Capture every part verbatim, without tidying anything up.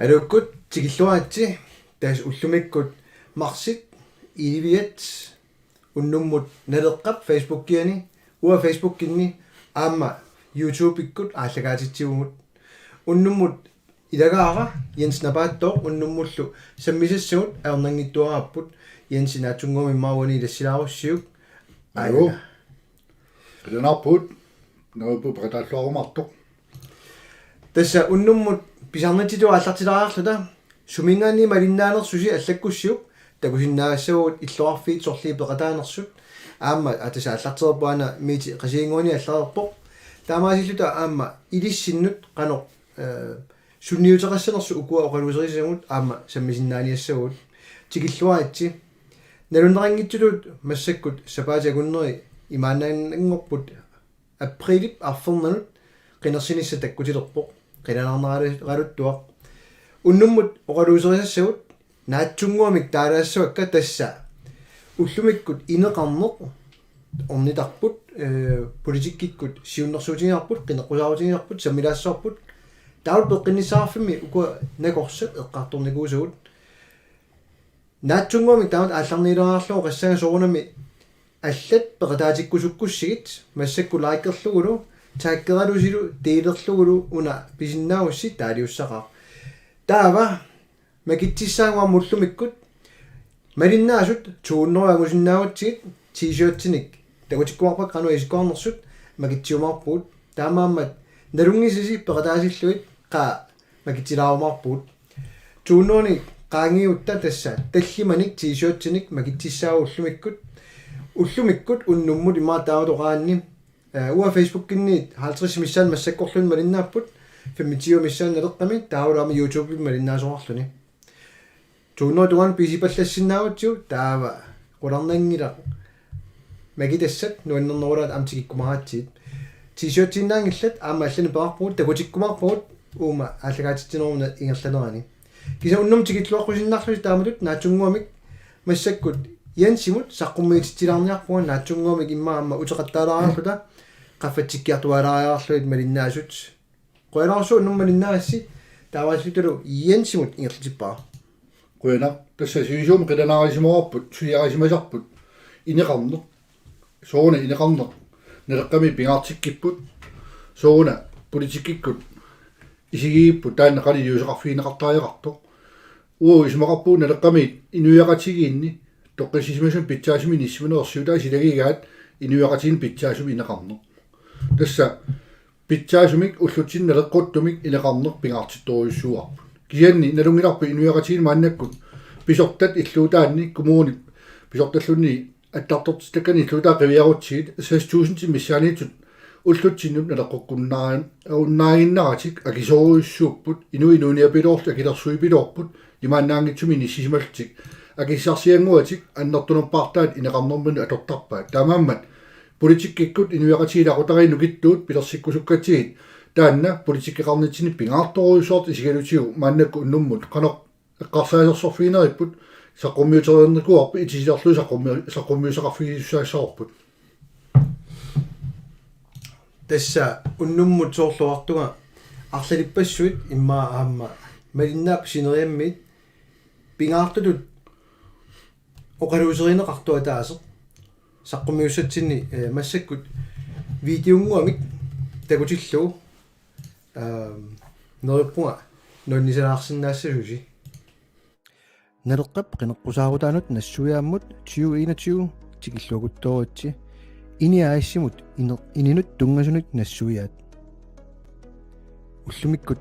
Aluukkut tikilluaritsi, tassa ullumikkut marsi elleve-at unnummut Naleqqap Facebookiani, uanga Facebookinni aamma YouTubekkut aallakaatitsivugut. Unnummut ilagaara Jens Napaattooq unnummullu sammisassagut ajornanngitsuaraapput. Jens, naatsunnguamik immaqa uani ilassilaarussiuk. Ajo. Aana. Qilanaarpugut, neriuppunga peqataalluarumaartoq. Tassa unnummut pisarnitsitut aallartilaariarluta suminngaanniit malinnaanersusi allakkussiuk takusinnaassavagut illoqarfiit sorliit peqataanersut. Aamma tassa aallartereerpoq aana Mette Qasigiannguani allareerpoq. Taamaasilluta aamma ilissinnut qanoq, eh, sunniuteqassanersut ukua oqaluuserisagut aamma sammisinnaaniassavagut. Tikilluaritsi. Nalunneqanngitsutut massakkut sapaatip akunneri imaannaannanngorput aprilip arfernanut qinersinissaq takkutilerpoq, qilanaarneraluttuaq. Unnummut oqaluuserisassagut naatsunnguamik taalaassavakka, tassa ullumikkut ineqarneq ornitarput, eh, politikkikkut siunnersuutigisarput, qineqqusaarutigisarput, sammilaassavarput. Taava peqqinnissaqarfimmi ukua nakorsat eqqartornikuusagut. Naatsunnguamik taamatut aallarniileriarlugu qassaga soorunami allat peqataatikkusukkussigit, massakkut likerlugulu, taggeralusilu, delerlugulu una pisinnaagussi taaliussaqaaq. Taava makitsissaagut aamma ullumikkut malinnaasut to hundrede angusinnaagutsigit, t-shirtinik takutikkumaarpakka qanoq isikkoqarnersut, makitsiumaarpugut. Taamaammat nalunngisasi peqataasillugit qaa makitsilaarumaarpugut. To hundrede qaangiutta tassa tallimanik t-shirtinik makitsissaagut ullumikkut. Ullumikkut unnummut immaqa taamatut oqaanni. Eh, uanga Facebookinniit halvtreds missaani massakkorluunniit malinnaapput, femogtyve missaani Naleqqami, taavalu aamma YouTubemi malinnaasoqarluni. To hundrede tungaanut pisipallassinnaagutsigit, taava qularnanngilaq makitassat nuannernerulaat aamma tikikkumaaratsigit. T-shirtiinnaanngillat aamma allanik peqarpugut, takutikkumaarpagut uuma aallakaatitsinermut ingerlanerani. Kisianni unnummut tikilluaqqusinnarlusi taamatut naatsunnguamik massakkut Jensimut saqqummiutitsilaarniarpunga, naatsunnguamik immaqa aamma uteqattaalaariarluta qaffatsikkiartuaalaariarlugit malinnaasut. Qujanarsuaq unnummut malinnaagassi, taamaasilluta Jensimut ingerlatippara. Qujanaq, tassa sivisuumik qilanaarisimavarput, suliarisimasarput ineqarneq. Sooruna ineqarneq Naleqqami pingaartikkipput, sooruna politikkikkut isigigipput taanna qanoq iliuuseqarfigineqartariaqartoq. Uagut isumaqarpugut Naleqqami inuiaqatigiinni toqqissisimasumik pitsaasumik inissisimaneq ersiutaat silagigaat inuiaqatigiinni pitsaasumik ineqarneq. Tassa pitsaasumik ullutsinni naleqquttumik ineqarneq pingaartittorujussuuarput. Kisianni nalunngilarput inuiaqatigiinni maannakkut pisortat illuutaanni, kommunit pisortalluunniit attartortittakkanik illuutaat qiviarutsigit, seks tusind missaaniittut ullutsinnut naleqqukkunnaa-, unnaaginnaratik akisoorujussuupput, inuit inuuniapiloorlutik akilersuipiloorput, imaannaanngitsumik inissisimallutik, akissarsiannguatik annertunerpaartaat ineqarnerminni atortarpaat. Taamaammat politikkikkut inuiaqatigiit ilaqutariit nukittuut pilersikkusukkatsigit, taanna politikkeqarnitsinni pingaartorujussuartut isigalutigu maannakkut unnummut qanoq eqqarsaasersorfigineripput, saqqummiutereernikuuarput, itisilerlugu saqqummi-, saqqummiussaqarfigisussaassavarput. Tassa unnummut soorlu oqartunga arlalippassuit immaqa aamma malinnaapput sineriammiit pingaartutut oqaluuserineqartoq ataaseq saqqummiussatsinni, eh, massakkut videonnguamik takutillugu, ehm, neriuppunga nuannisalaarsinnaassasusi. Naleqqap qineqqusaarutaanut nassuiaammut tyve enogtyve tikilluakuttooritsi. INI A/S-imut ine-, ininut tunngasunut nassuiaat. Ullumikkut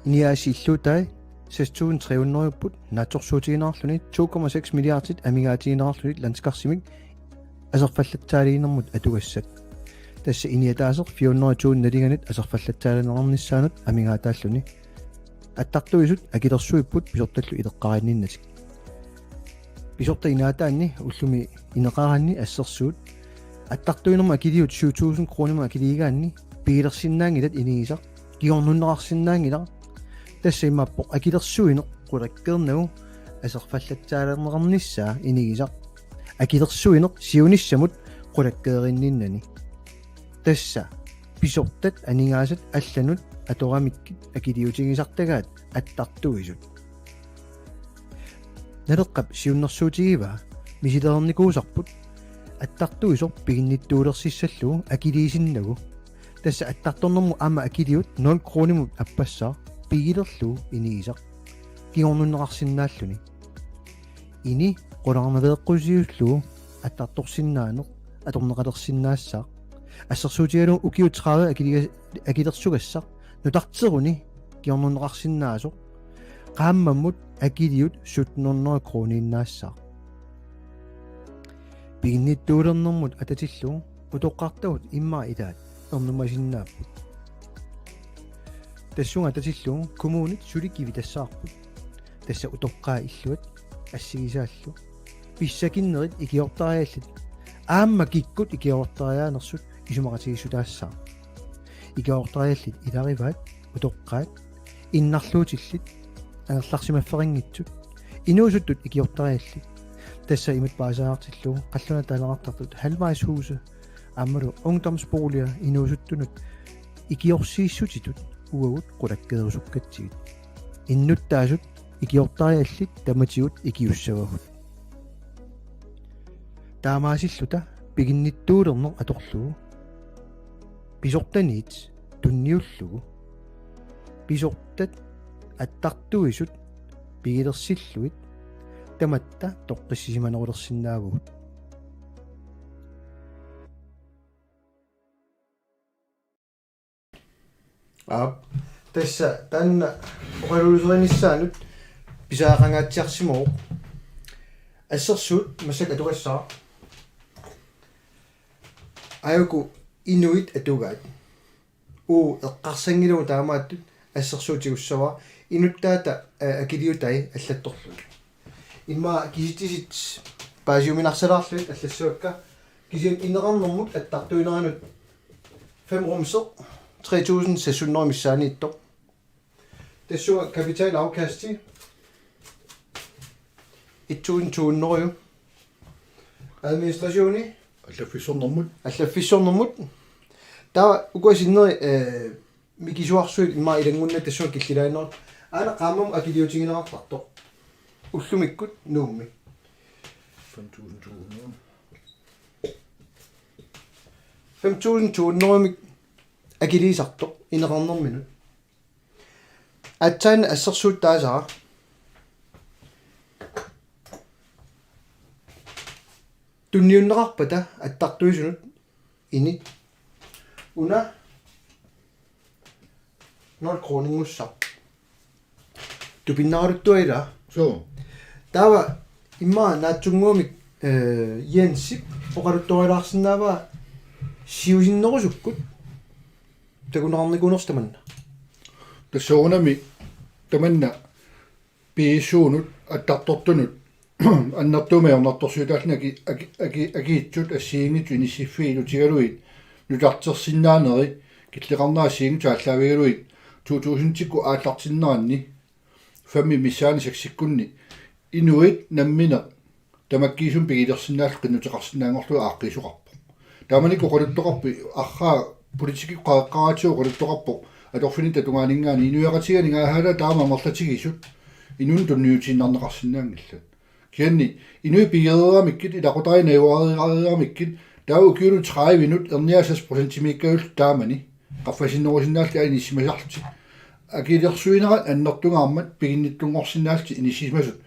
INI A/S illuutai seks tusind tre hundrede-upput naatsorsuutigineqarluni to komma seks milliardit amigaatigineqarluni landskarsimik aserfallatsaaliinermut atugassat. Tassa INI ataaseq fire hundrede tusind nalinganit aserfallatsaaliinernissaanut amigaataalluni. Attartuisut akilersuipput pisortallu ileqqarinninnatik. Pisortat inaataanni ullumi ineqaraanni assersuut. Attartuinermut akiliut syv tusind kroonimut akiliigaanni pigilersinnaanngilat inigisaq, kingornunneqarsinnaanngilaq. Tassa imaappoq akilersuineq qulakkeernagu aserfallatsaaliinernissaa inigisaq. Akilersuineq siunissamut qulakkeerinninnani. Tassa Pisortat aningaasat allanut atoramikkit akiliutigisartagaat attartuisut. Naleqqap siunnersuutigivaa misilereernikuusarput attartuisoq piginnittuulersissallugu akiliisinnagu. Tassa attartornermut aamma akiliut nul kronimut appassaaq pigilerlugu inigisaq kingornunneqarsinnaalluni. Ini qularnaveeqqusiullugu attartorsinnaaneq atorneqalersinnaassaaq. Assersuutigalugu ukiut tredive akiliga-, akilersugassaq nutarteruni kingornunneqarsinnaasoq. Qaammammut akiliut sytten hundrede kroniinnaassaaq. Piginnittuulernermut atatillugu utoqqartagut immaqa ilaat ernumasinnaapput. Tassunga atatillugu kommunit suli kivitassaarput. Tassa utoqqaat illuat assigisaallu. Pissakinnerit ikiortariallit aamma kikkut ikiortariaanersut isumaqatigiissutaassaaq. Ikiortariallit ilagivaat utoqqaat innarluutillit angerlarsimaffeqanngitsut inuusuttut ikiortariallit. Tassa imatut paasisariaqartillugu qallunaat taaneqartartut halvvejshuse aammalu ungdomsboliger inuusuttunut ikiorsiissutitut uagut qulakkeerusukkatsigit. Innuttaasut ikiortariallit tamatigut ikiussavagut. Taamaasilluta piginnittuulerneq atorlugu pisortaniit tunniullugu pisortat attartuisut pigilersillugit tamatta toqqissisimanerulersinnaavugut. Aap. Tassa taanna oqaluuserinissaanut pisariaqangaatsiarsimavoq. Assersuut massakkut atugassara. Aajuku inuit atugaat. Uu eqqarsanngilagut taamaattut assersuut tigussavara inuttaata, eh, akiliutai allattorlugit. Immaqa kisitsisit paasiuminarsalaarlugit allassavakka kisianni ineqarnermut attartuineranut fem rumseq tre tusind seks hundrede missaaniittoq. Tassunga kapitalafkasti et tusind to hundrede. Administrationi allaffissornermut. Allaffissornermut. Taava ukua sinneri, eh, mikisuarsuit immaqa ilanngunnerit tassunga killiliinerat. Aana qaammammut akiliutigineqartartoq. Ullumikkut Nuummi. Fem tusind to hundrede. Fem tusind to hundrede akiliisartoq ineqarnerminut. Aatsaat assersuut taasara. Tunniunneqarpata attartuisunut ini. Una nul kroninngussaaq. Tupinnaraluttuaq ilaa. Suu. Taava immaqa naatsunnguamik, eh, Jensip oqaluttuarilaarsinnaavaa siusinnerusukkut takuneqarnikuunersoq tamanna. Tassuunami tamanna piisuunut attartortunut annertuumik ajornartorsiutaalluni aki-, aki-, aki-, akiitsut assigiinngitsut inissiffiit ilutigalugit nutartersinnaanerit killeqarnerat assigiinngitsut aallaavigalugit to tusindikkut aallartinneranni femmi missaani seksikkunni inuit nammineq tamakkiisumik pigilersinnaallutik qinnuteqarsinnaanngorlugit aaqqiisoqarpoq. Taamanikkut oqaluttoqarpoq arraa politikkikkut qaaqqaraatigut oqaluttoqarpoq atorfinitsinni tungaaninngaanniit inuiaqatigiinni aamma taama amerlatigisut inunnut tunniutiinnarneqarsinnaanngillat. Kisianni inuit pigereeramikkit ilaqutariit najugareeramikkit taava ukiunut tredivenut erniassat procentimiikkaluarluni taamani qaffasinnerusinnaallutik inissimasarlutik. Akilersuinerat annertungaarmat piginnittunngorsinnaallutik inissisimasut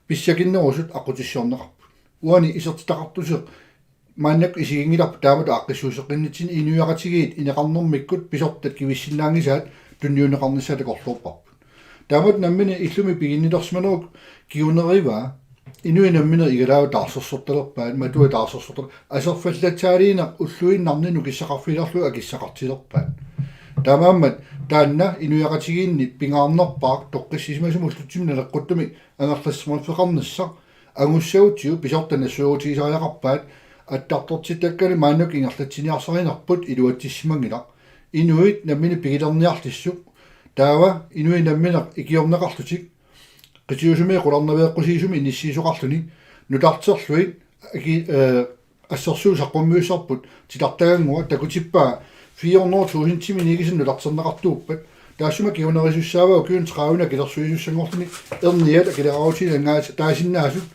pissakinnerusut aqqutissiorneqarput. Uani isertitaqartuseq maannakkut isiginngilarput taamatut aaqqissuusseqqinnitsinni inuiaqatigiit ineqarnermikkut pisortat kivissinnaanngisaat tunniunneqarnissaat takorloorparput. Taamatut nammineq illumi piginnilersimanerup kingunerivaa inuit nammineq igalaavut taarsersortalerpaat, matuat taarsersortal-, aserfallatsaaliineq ulluinnarni nukissaqarfigilerlugu akissaqartilerpaat. Taamaammat taanna inuiaqatigiinni pingaarnerpaaq toqqissisimasumik ullutsinni naleqquttumik angerlarsimaffeqarnissaq angussagutsigu pisortat nassuerutigisariaqarpaat attartortittakkani maannakkut ingerlatsiniarsarinerput iluatsissimanngilaq. Inuit nammineq pigilerniarlissuk taava inuit nammineq ikiorneqarlutik qitiusumi qularnaveeqqusiisumi inissiisoqarluni nutarterlugit aki-, eh, assersuut saqqummiussarput titartagannguaq takutippaa fire hundrede tusindimik inissisimasut nutarterneqartuuppat, taassuma kingunerisussaavaa ukiuni tredive akilersuisussanngorluni erniat akileraarutigineqanngillat taasinnaasut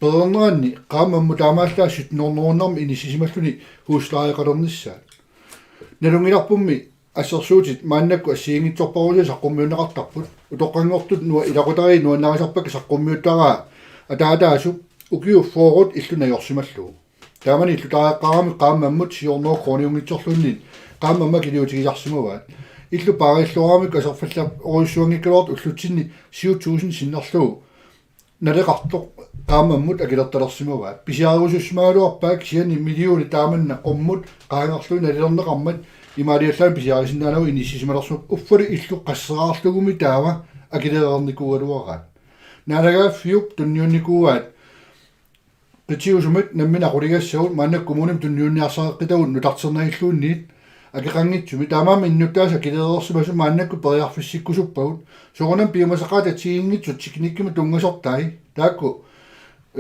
pereerneranni qaammammut taamaallaat sytten hundrede-nngornermi inissisimalluni huslejeqalernissaat. Nalunngilarpummi assersuutit maannakkut assigiinngitsorpassuit saqqummiunneqartarput, utoqqanngortut nua- ilaqutariit nuannarisarpakka saqqummiuttaraa ataataasup ukiut fyrret illup najorsimallugu. Taamani illutaareqqaaramik qaammammut syv hundrede kroniunngitsorluunniit qaammammut akiliutigisarsimavaat. Illup paarilluaramik aserfallattorujussuanngikkaluartoq ullutsinni syv tusind sinnerlugu naleqartoq qaammammut akilertalersimavaat. Pisiarerusussimagaluarpaat kisianni millionit taamanna qummut qaangerlugit nalilerneqarmat imaaliallaannaq pisiarisinnaanagu inissisimalersimavoq, uffalu illut qasseraarlugumi taava akilereernikuugaluaraat. Naalagaaffiup tunniunnikuuaat qitiusumik nammineq aquligassagut maannakkut kommunimut tunniunniarsareqqitagut nutarternagilluunniit akeqanngitsumik. Taamaammat innuttaasut akilereersimasut maannakkut periarfissikkusuppagut. Soorunami piumasaqaatit assigiinngitsut teknikkimut tunngasortai, taakku,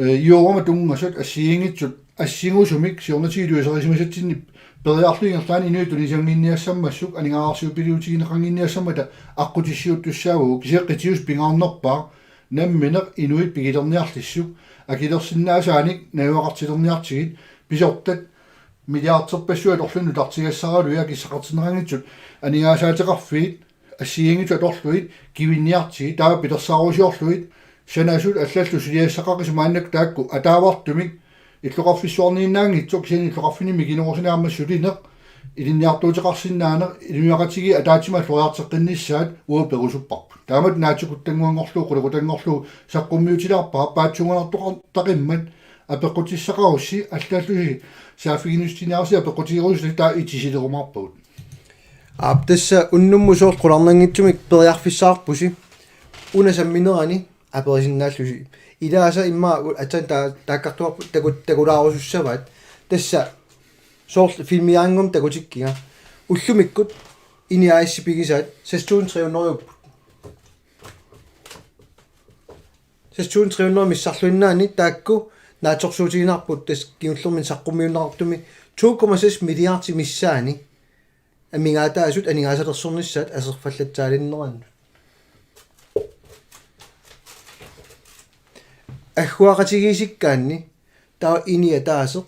eh, jordimut tunngasut assigiinngitsut assingusumik siornatigut ilusilerisimasatsinnik periarlugit ingerlaannaq inuit tunisannginniassammassuk aningaasarsiorfiutigineqannginniassammata aqqutissiuuttussaavugut, kisianni qitiusut pingaarnerpaaq nammineq inuit pigilerniarlissuk, akilersinnaasaanik najugaqartilerniartigit, pisortat milliarderpassuit atorlugit nutartigassaraluit akissaqartinneqanngitsut aningaasaateqarfiit assigiinngitsut atorlugit kivinniartigit, taava pilersaarusiorlugit sanasut allallu suliassaqaqisut maannakkut taakku ataavartumik illoqarfissuarniinnaanngitsoq, kisianni illoqarfinni mikinerusunik aamma sulineq, ilinniartuuteqarsinnaaneq, inuiaqatigiit ataatsimut alloriarteqqinnissaat uagut perusupparput. Taamatut naatsukuttannguanngorlugu, qulequtanngorlugu saqqummiutilaarpara, paatsuunganartoqartaqimmat apeqqutissaqarussi allallusi saaffiginnittiniarussi apeqqutigerussi taava itisilerumaarpagut. Aap, tassa unnummut soorlu qularnanngitsumik periarfissaqarpusi una samminerani aperisinnaallusi. Ilaasa immaqa u-, aatsaat taa-, taakkartuarput taku-, takulaarusussavaat. Tassa soorlu filmiaanngum takutikkiga. Ullumikkut INI A/S pigisaat seks tusind tre hundrede. Seks tusind tre hundrede missarluinnaanni taakku naatsorsuutigineqarput tassa kingullermik saqqummiunneqartumi to komma seks milliardi missaani amigaataasut aningaasalersornissaat aserfallatsaaliinerannut. Agguaqatigiissikkaanni taava INI ataaseq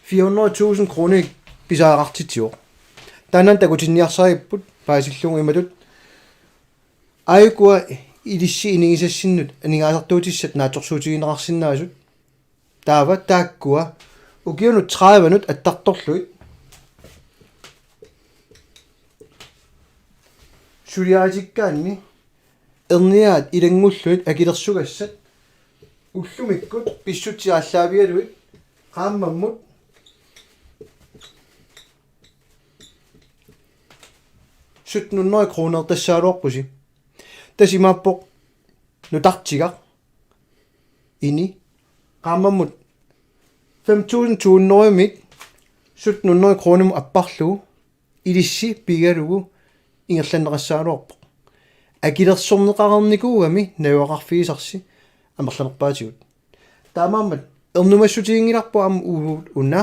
fire hundrede tusind kroner pisariaqartitsivoq. Taanna takutinniarsaripput paasillugu imatut: Aajukua ilissi inigisassinnut aningaasartuutissat naatsorsuutigineqarsinnaasut? Taava taakkua ukiunut tredivenut attartorlugit suliaritikkaanni erniaat ilanngullugit akilersugassat ullumikkut pissutsit aallaavigalugit qaammammut sytten hundrede kroner tassagaluarpusi. Tassa imaappoq nutartigaq INI qaammammut fem tusind to hundrede-mik sytten hundrede kronemut apparlugu ilissi pigalugu ingerlanneqassagaluarpoq. Akilersorneqareernikuugami najugaqarfigisarsi amerlanerpaatigut. Taamaammat ernumassutiginngilarput aamma uagut una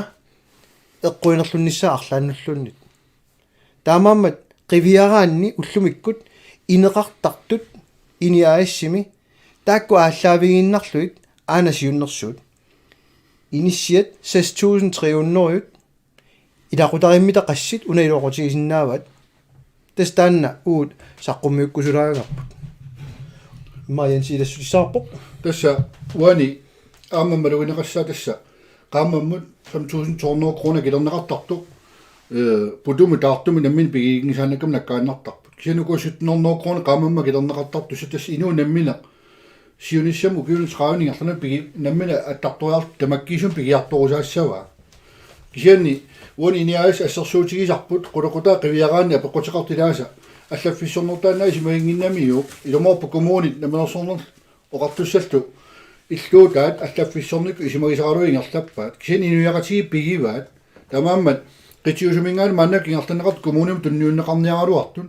eqquinerlunnissaa arlaannulluunniit. Taamaammat qiviaraanni ullumikkut ineqartartut INI A/S-imi taakku aallaavigiinnarlugit aana siunnersuut. Inissiat seks tusind tre hundrede-t ilaqutariimmita qassit una iluaqutigisinnaavaat. Tassa taanna uagut saqqummiukkusulaarparput. Marianne silassutissaarpoq. Tassa uani aamma malugineqassaaq tassa qaammammut fem tusind to hundrede kroner akilerneqartartoq, eh, putumut taartumut nammineq pigiginngisaannakkamut nakkaannartarput. Kisianni uku sytten hundrede kroner qaammammut akilerneqartartussat tassa inuup nammineq siunissami ukiuni tredive ingerlanerani pigi-, nammineq attartoriarlugu tamakkiisumik pigiartorusaassavaa. Kisianni uani INI A/S assersuutigisarput qulequtaq qiviaraanni apeqquteqartoq ilaasa allaffissornertaannaat isumaginnginnamiuk, ilumoorpoq kommunit namminersornerlu oqartussallu illuutaat allaffissornikkut isumagisaraluit ingerlappaat. Kisianni inuiaqatigiit pigivaat. Taamaammat qitiusuminngaanniit maannakkut ingerlanneqartut kommunimut tunniunneqarniaraluartut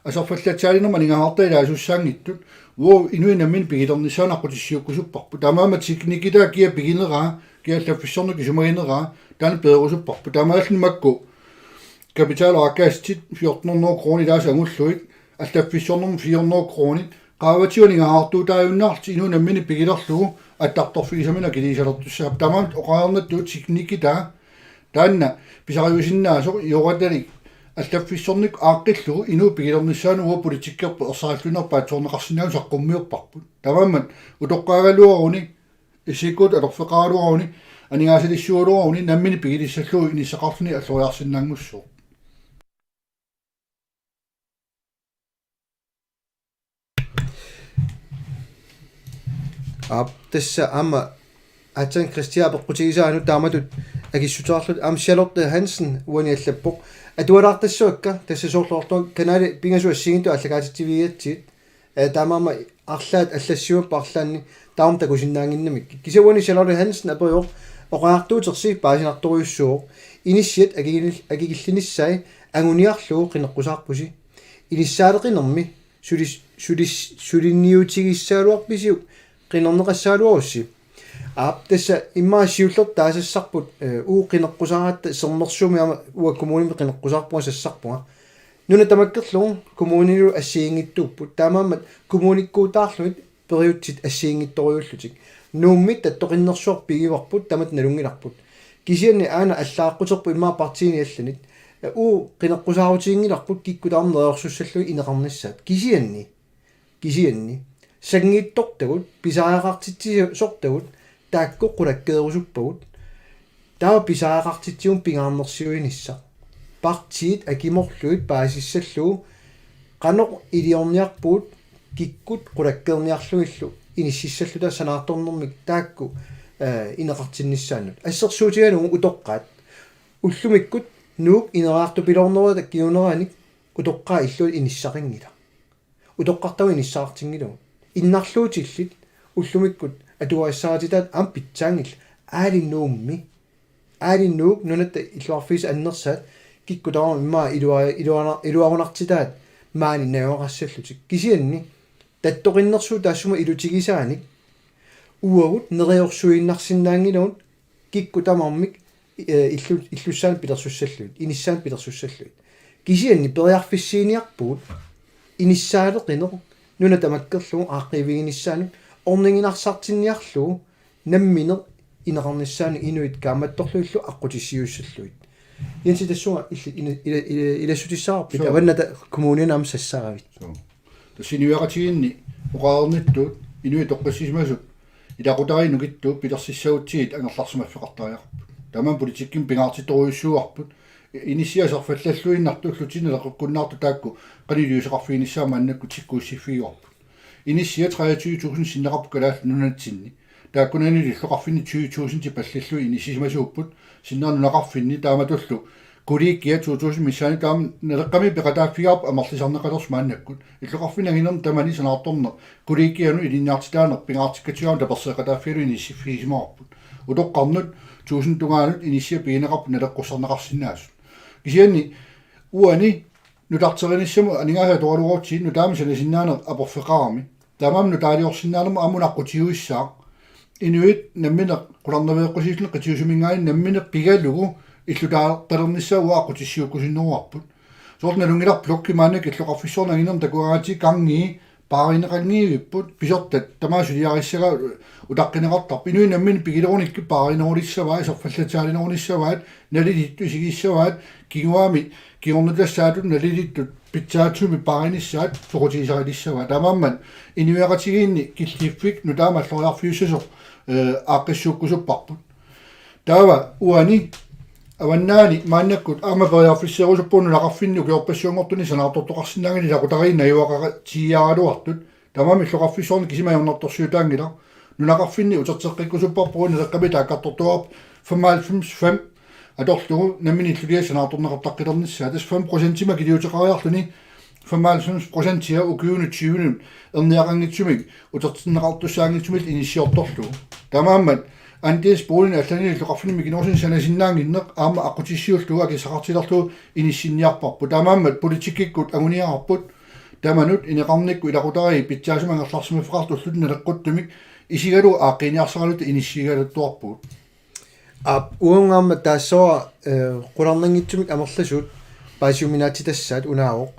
aserfallatsaaliinermut aningaasartai ilaasussaanngitsut, uagut inuit nammineq pigilernissaannut aqqutissiuukkusupparput. Taamaammat teknikkitaa kia pigineraa, kia allaffissorneq isumagineraa, taanna peerusupparput. Taamaalilluni makku kapitalip aakkaasitit fjorten hundrede kroner ilaasa angullugit, allaffissornermi fire hundrede kroner, qaavatigut aningaasartuutaajunnaarlutik inuup nammineq pigilerlugu attartorfigisamineq akiliisalertussaapput. Tamanna oqarnittut teknikki taanna, taanna pisariusinnaasoq juugatalik allaffissornikkut aaqqillugu inuup pigilernissaanut uagut politikkerput ersarilluinnarput paatsoorneqarsinnaanut saqqummiupparput. Taamaammat utoqqaagaluaruni, isikut atorfeqaraluaruni, aningaasalissuugaluaruni nammineq pigilissallugu inissaqarluni alloriarsinnaanngussooq. Aap, tassa aamma aatsaat Kristiap apeqqutigisaanut taamatut akissuteqarluta aamma Charlotte Hansen uani allappoq. Atualaartassavakka, tassa soorlu ortoq kanali pingasut assigiinngitsut aallakaatitsivigigatsigit. Ee, taamaammat arlaat allassiumapput arlaanni taama takusinnaannginnamikku. Kisianni uani Charlotte Hansen aperivoq: Oqariartuutersi paasinartorujussuuvoq. Inissiat akikil-, akikillinissai anguniarlugu qineqqusaarpusi. Inissaaleqinermi sulis-, sulis-, suliniutigissagaluarpisiuk qinerneqassagaluarussi? Aap, tassa immaqa siullertut taasassarput, ee, uagut qineqqusaaratta Sermersuumi aamma uanga kommunimi qineqqusaarpunga sassarpunga. Nuna tamakkerlugu kommuninilu assigiinngitsuupput. Taamaammat kommunikkuutaarlugit periutsit assigiinngitsorujuullutik. Nuummi tattoqinnersuaq pigivarput, tamatta nalunngilarput. Kisianni aana allaaqqutserput immaqa partiini allanit. Uagut qineqqusaarutiginngilarput kikkut tamarmik neriorsussallugit ineqarnissaat. Kisianni, kisianni sanngitsortagut, pisariaqartitsisortagut taakku qulakkeerusuppagut. Taava pisariaqartitsimut pingaarnersiuinissaq. Partiit akimorlugit paasissallugu qanoq iliorniarpugut kikkut qulakkeerniarlugillu inississalluta sanaartornermik taakku, ee, ineqartinnissaannut. Assersuutigalugu utoqqaat. Ullumikkut Nuuk ineriartupiloorneruata kinguneranik utoqqaat illuat inissaqanngilaq. Utoqqartagut inissaqartinngilagut. Innarluutillit ullumikkut atugarissarititaat aamma pitsaanngillat. Aali Nuummi. Aali Nuuk nunatta illoqarfiisa annersaat kikkut tamarmik immaqa ilua-, iluana-, iluarunartitaat maani najugaqassallutik. Kisianni tattoqinnersuut taassuma ilutigisaanik uagut neriorsuinnarsinnaanngilagut kikkut tamarmik, ee, illu-, illussaanut pilersussallugit, inissaanut pilersussallugit. Kisianni periarfissiiniarpugut inissaaleqineq nuna tamakkerlugu aaqqiiviginissaanut orniginarsartinniarlugu nammineq ineqarnissaanut inuit kaammattorlugillu aqqutissiuussallugit. Jensi, tassunga illit ina-, ila-, ila-, ilassutissaqarpit? Suu. Avannata Kommunia aamma sassaravit? Suu. Tassa inuiaqatigiinni oqarnittut inuit toqqissisimasut ilaqutariit nukittuut pilersissagutsigit angerlarsimaffeqartariaqarput. Tamanna politikkimi pingaartitorujussuuarput. Inissiat aserfallalluinnartut, ullutsinnut naleqqukkunnaartut taakku qanoq iliuuseqarfiginissaat maannakkut tikkuussiffigivarput. Inissiat treogtyve tusind sinneqarput Kalaallit Nunatsinni. Taakkunanilu illoqarfinni tyve tusind pallillugit inissisimasuupput. Sinnera nunaqarfinni taamatullu kollegiat to tusind missaani taama Naleqqami peqataaffigaarput amerlisarneqalersoq maannakkut. Illoqarfinni anginerni tamani sanaartorneq kollegianut ilinniartitaaneq pingaartikkatsigu aamma taperseeqataaffigalugu inissiffigisimavarput. Utoqqarnut tusind tungaanut inissiat pigineqarput naleqqussarneqarsinnaasut. Kisianni uani nutarterinissamut aningaasat atoraluarutsigit nutaamik sanasinnaaneq aporfeqarami. Taamaammat nutaaliorsinnaanermut aamma una aqqutigissaaq. Inuit namminneq qularnaveeqqusiilluni qitiusuminngaanniit namminneq pigalugu illutaaqqalernissaa uagut aqqutissiuukkusunneruarput. Soorlu nalunngilarput blokkit maannakkut illoqarfissuarni anginerni takugaangatsigit gangii paarineqanngivipput, pisortat tamaasa suliarissagaat utaqqineqartarput. Inuit namminneq pigilerunikkit paarinerulissavaat, aserfallatsaalinerunissavaat, nalilittut isigissavaat, kinguaammi kingornutassaatut nalilittut pitsaatsumik paarinissaat soqutigisarilissavaat. Taamaammat inuiaqatigiinni killiffik nutaamik alloriarfiussasoq, ee, aaqqissuukkusupparput. Taava uani avannaani maannakkut aamma periarfisseerusuppugut nunaqarfinni ukiorpassuanngortuni sanaartortoqarsinnaanngilaq ilaqutariit najugaqatigiiaaraluartut. Tamanna illoqarfissuarni kisimi ajornartorsiutaanngilaq. Nunaqarfinni uterteqqikkusupparput Naleqqami taakkartortuarput femoghalvfems fem atorlugu nammineq illuliat sanaartorneqartaqqilernissaat. Tassa fem procentimik akiliuteqariarluni femoghalvfems procentia ukiunut tyvenut erniaqanngitsumik utertinneqartussaanngitsumillu inissiortorlugu. Taamaammat andelsboliginik allanilu illoqarfinni mikinerusuni sanasinnaannginneq aamma aqqutissiullugu akissaqartilerlugu inissinniarparput. Taamaammat politikkikkut anguniagarput tamanut ineqarnikkut ilaqutariit pitsaasumik angerlarsimaffeqartut ullut naleqquttumik isigalugu aaqqiiniarsaraluta inissiigaluttuarpugut. Aap, uunga aamma taassavara, eh, qularnanngitsumik amerlasuut paasiuminaatsitassaat unaavoq: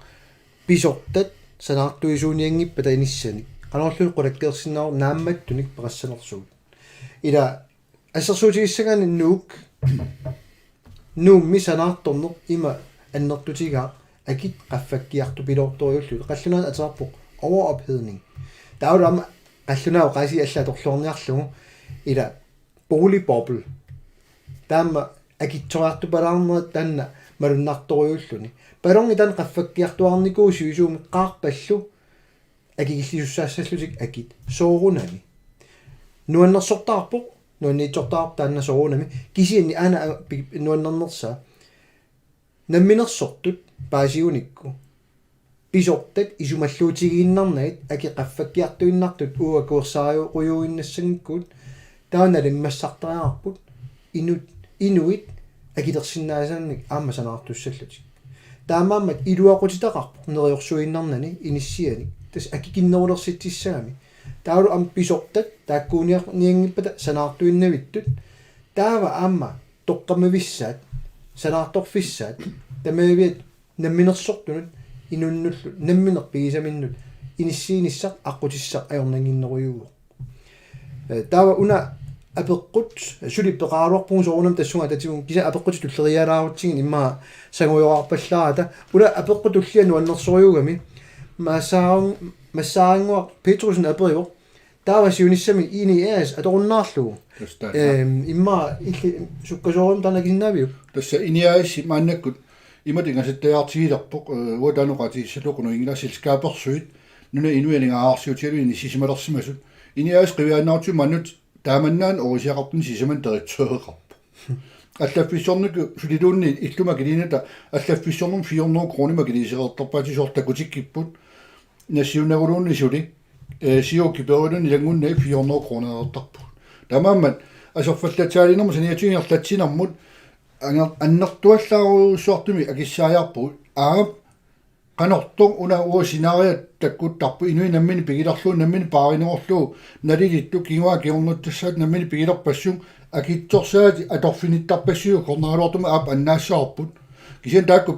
pisortat sanaartuisuunianngippata inissanik, qanorlu qulakkeersinnaavoq naammattunik peqassanersugut. Ila assersuutigissagaanni Nuuk, Nuummi sanaartorneq ima annertutigaaq, akit qaffakkiartupiloortorujullugit. Qallunaat ateqarpoq overophedning. Taavalu aamma qallunaat oqaasii alla atorluarniarlugu, ila boligboble. Taama akitsoriartupalaarnerat taanna malunnartorujulluni. Balloni taanna qaffakkiartuaarnikuuvoq sivisuumik, qaarpallu akikillisussaassallutik akit. Soorunami nuannersortarpoq, nuanniitsortarpoq taanna soorunami. Kisianni aana a-, pi-, nuannernersaa: namminersortut paasigunikku pisortat isumalluutigiinnarnagit, akit qaffakkiartuinnartut uagut akuersaarujuinnassanngikkuit, taava nalimmassartariaqarput inut-, inuit akilersinnaasaannik aamma sanaartussallutik. Taamaammat iluaqutitaqarpoq neriorsuinnarnani inissianik, tassa akikinnerulersitsissagami. Taavalu aamma pisortat taakkuuniar-, nianngippata sanaartuinnavittut, taava aamma toqqammavissaat, sanaartorfissaat, tamaaviat namminersortunut inunnullu nammineq pigisaminnut inissiinissaq aqqutissaq ajornannginnerujuuvoq. Eh, taava una apeqqut suli peqaraluarpugut soorunami tassunga atatigut, kisianni apeqqutit tulleriiaalaarutsigit immaqa sangujoraarpallaarata. Una apeqqut tullia nuannersorujuugami. Massaarang-, Massaarannguaq Petrussen aperivoq: Taava siunissami INI A/S atorunnaarlugu. Tassa taanna. Ehm, immaqa illit sukkasoorujussuarmik taanna akisinnaaviuk? Tassa INI A/S maannakkut imatut ingasattajaartigilerpoq, eh, uanga taanna oqaatigissallugu qunugingila selskabersuit nunap inui aningaasarsiutigalugit inissisimalersimasut. INI A/S qiviaannartuuvoq maannakkut taamannaana orisiaqartuni sisamanik direktøreqarpoq. Allaffissornikkut suliluunniit illumut akiliinnata allaffissornermut fire hundrede kroner akiliisereertarpaatit, soorlu takutikkipput. Nassiunnaguluunniit suli, eh, siukiperiluni ilanngunnagit fire hundrede kronereertarpugut. Taamaammat aserfallatsaaliinermut saniatigut ingerlatsinermut anger-, annertuallaarujussuartumik akissaajarpugut. Aap, qanortoq una uagut scenariot takkuttarput, inuit namminneq pigilerlugit, namminneq paarinerorlugu nalilittut kinguaat kingornuttassaat namminneq pigilerpassuk, akitsorsaatit atorfinittarpassuit, ukornaraluartumik aap annaassavarput. Kisianni taakku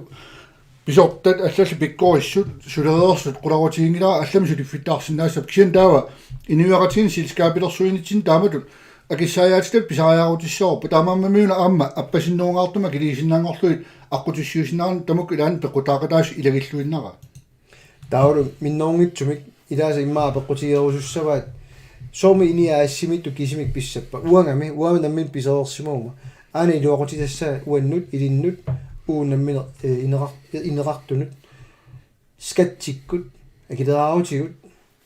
pisortat allallu pikkorissut, sulereersut qularutiginngilara, allamik suliffittaarsinnaassapput. Kisianni taava inuiaqatigiinni selskabilersuinitsinni taamatut akissaajaatitavut pisariaqarutissaqarput. Taamaammat una aamma appasinnerungaartumik akiliisinnaanngorlugit aqqutissiuussinnaaneq tamakku ilaanni peqqutaaqataasut ilagilluinnaraat. Taavalu minnerunngitsumik ilaasa immaqa apeqqutigerusussavaat: Soormi INI A/S-imiittut kisimik pissappat? Uangami, uanga nammineq pisereersimaguma. Aana iluaqutitassaq uannut ilinnut uagut nammineq, eh, ineqar-, ineqartunut, skattikkut, akileraarutigut,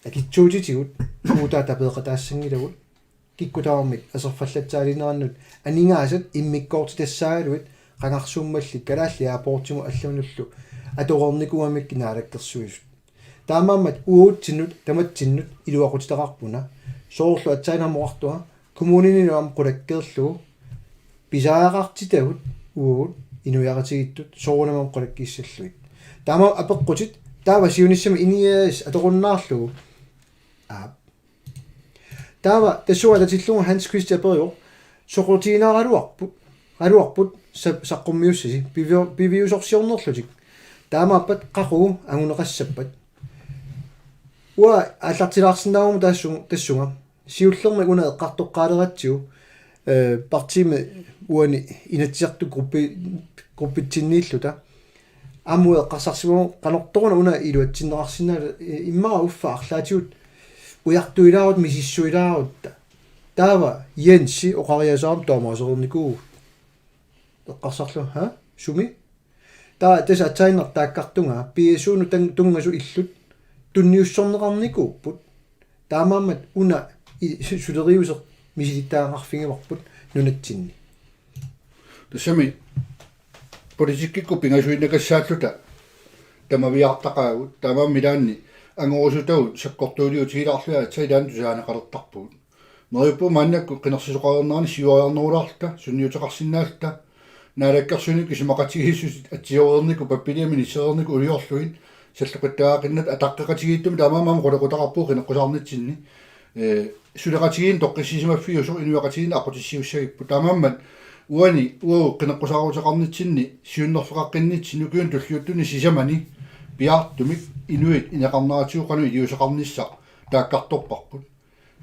akitsuutitigut, uagut taava tapeeqataassanngilagut. Kikkut tamarmik aserfallatsaaliinerannut aningaasat immikkoortitassaagaluit, qangarsuummalli Kalaallit Airportimut allanullu atoreernikuugamikkit naalakkersuisut. Taamaammat uagutsinnut tamatsinnut iluaqutitaqarput una. Soorlu aatsaannguaq oqartunga, kommuninilu aamma qulakkeerlugu pisariaqartitavut uagut inuiaqatigiittut soorunami aamma qulakkiissallugit. Taamaammat apeqqutit: Taava siunissami INI A/S atorunnaarlugu? Aap. Taava tassunga atatillugu Hans Christian aperivoq: Soqutiginaraluarput, -raluarput sa-, saqqummiussasi pivi-, piviusorsiornerlutik. Taamaappat qaqugu anguneqassappat? Uanga aallartilaarsinnaagama taassu-, tassunga siullermik una eqqartoqqaaleratsigu, eh, partiimi uani Inatsisartut gruppi-, gruppitsinniilluta. Aamma eqqarsarsimavoq qanortoq una iluatsinneqarsinnaanera, eh, immaqa uffa arlaatigut ujartuilaarutta, misissuilaarutta. Taava Jensi oqariaaseq aamma taamaasereernikuuvoq. Eqqarsarlugu: Ha? Sumi? Taava tassa aatsaannguaq taakkartunga P S O-nut tang-, tunngasut illut tunniussorneqarnikuupput. Taamaammat una i-, su-, suleriuseq misilittagaqarfigivarput nunatsinni. Tassami politikkikkut pingasuinnakassaalluta tamaviaartaqaagut, taamaammat ilaanni angorusutagut sakkortuuliutigilaarlugit aatsaat ilaanni tusaaneqalertarpugut. Neriuppunga maannakkut qinersisoqareernerani siuariarnerulaarluta, sunniuteqarsinnaalluta, naalakkersuinikkut isumaqatigiissutit atsiorneqarnikut, pappiliami nissereernikut uliorlugit, salloqittagaqqinnata ataqqeqatigiittumik taamaammat qulequtaqarpugut qineqqusaarnitsinni. Eh, suleqatigiinneq toqqissisimaffiusoq inuiaqatigiinni aqqutissiuussagipput. Taamaammat Uani uagut qineqqusaaruteqarnitsinni siunnerfeqaqqinnitsinni ukiuni tulliuttuni sisamani piaartumik inuit ineqarneratigut qanoq iliuuseqarnissaq taakkartorparput.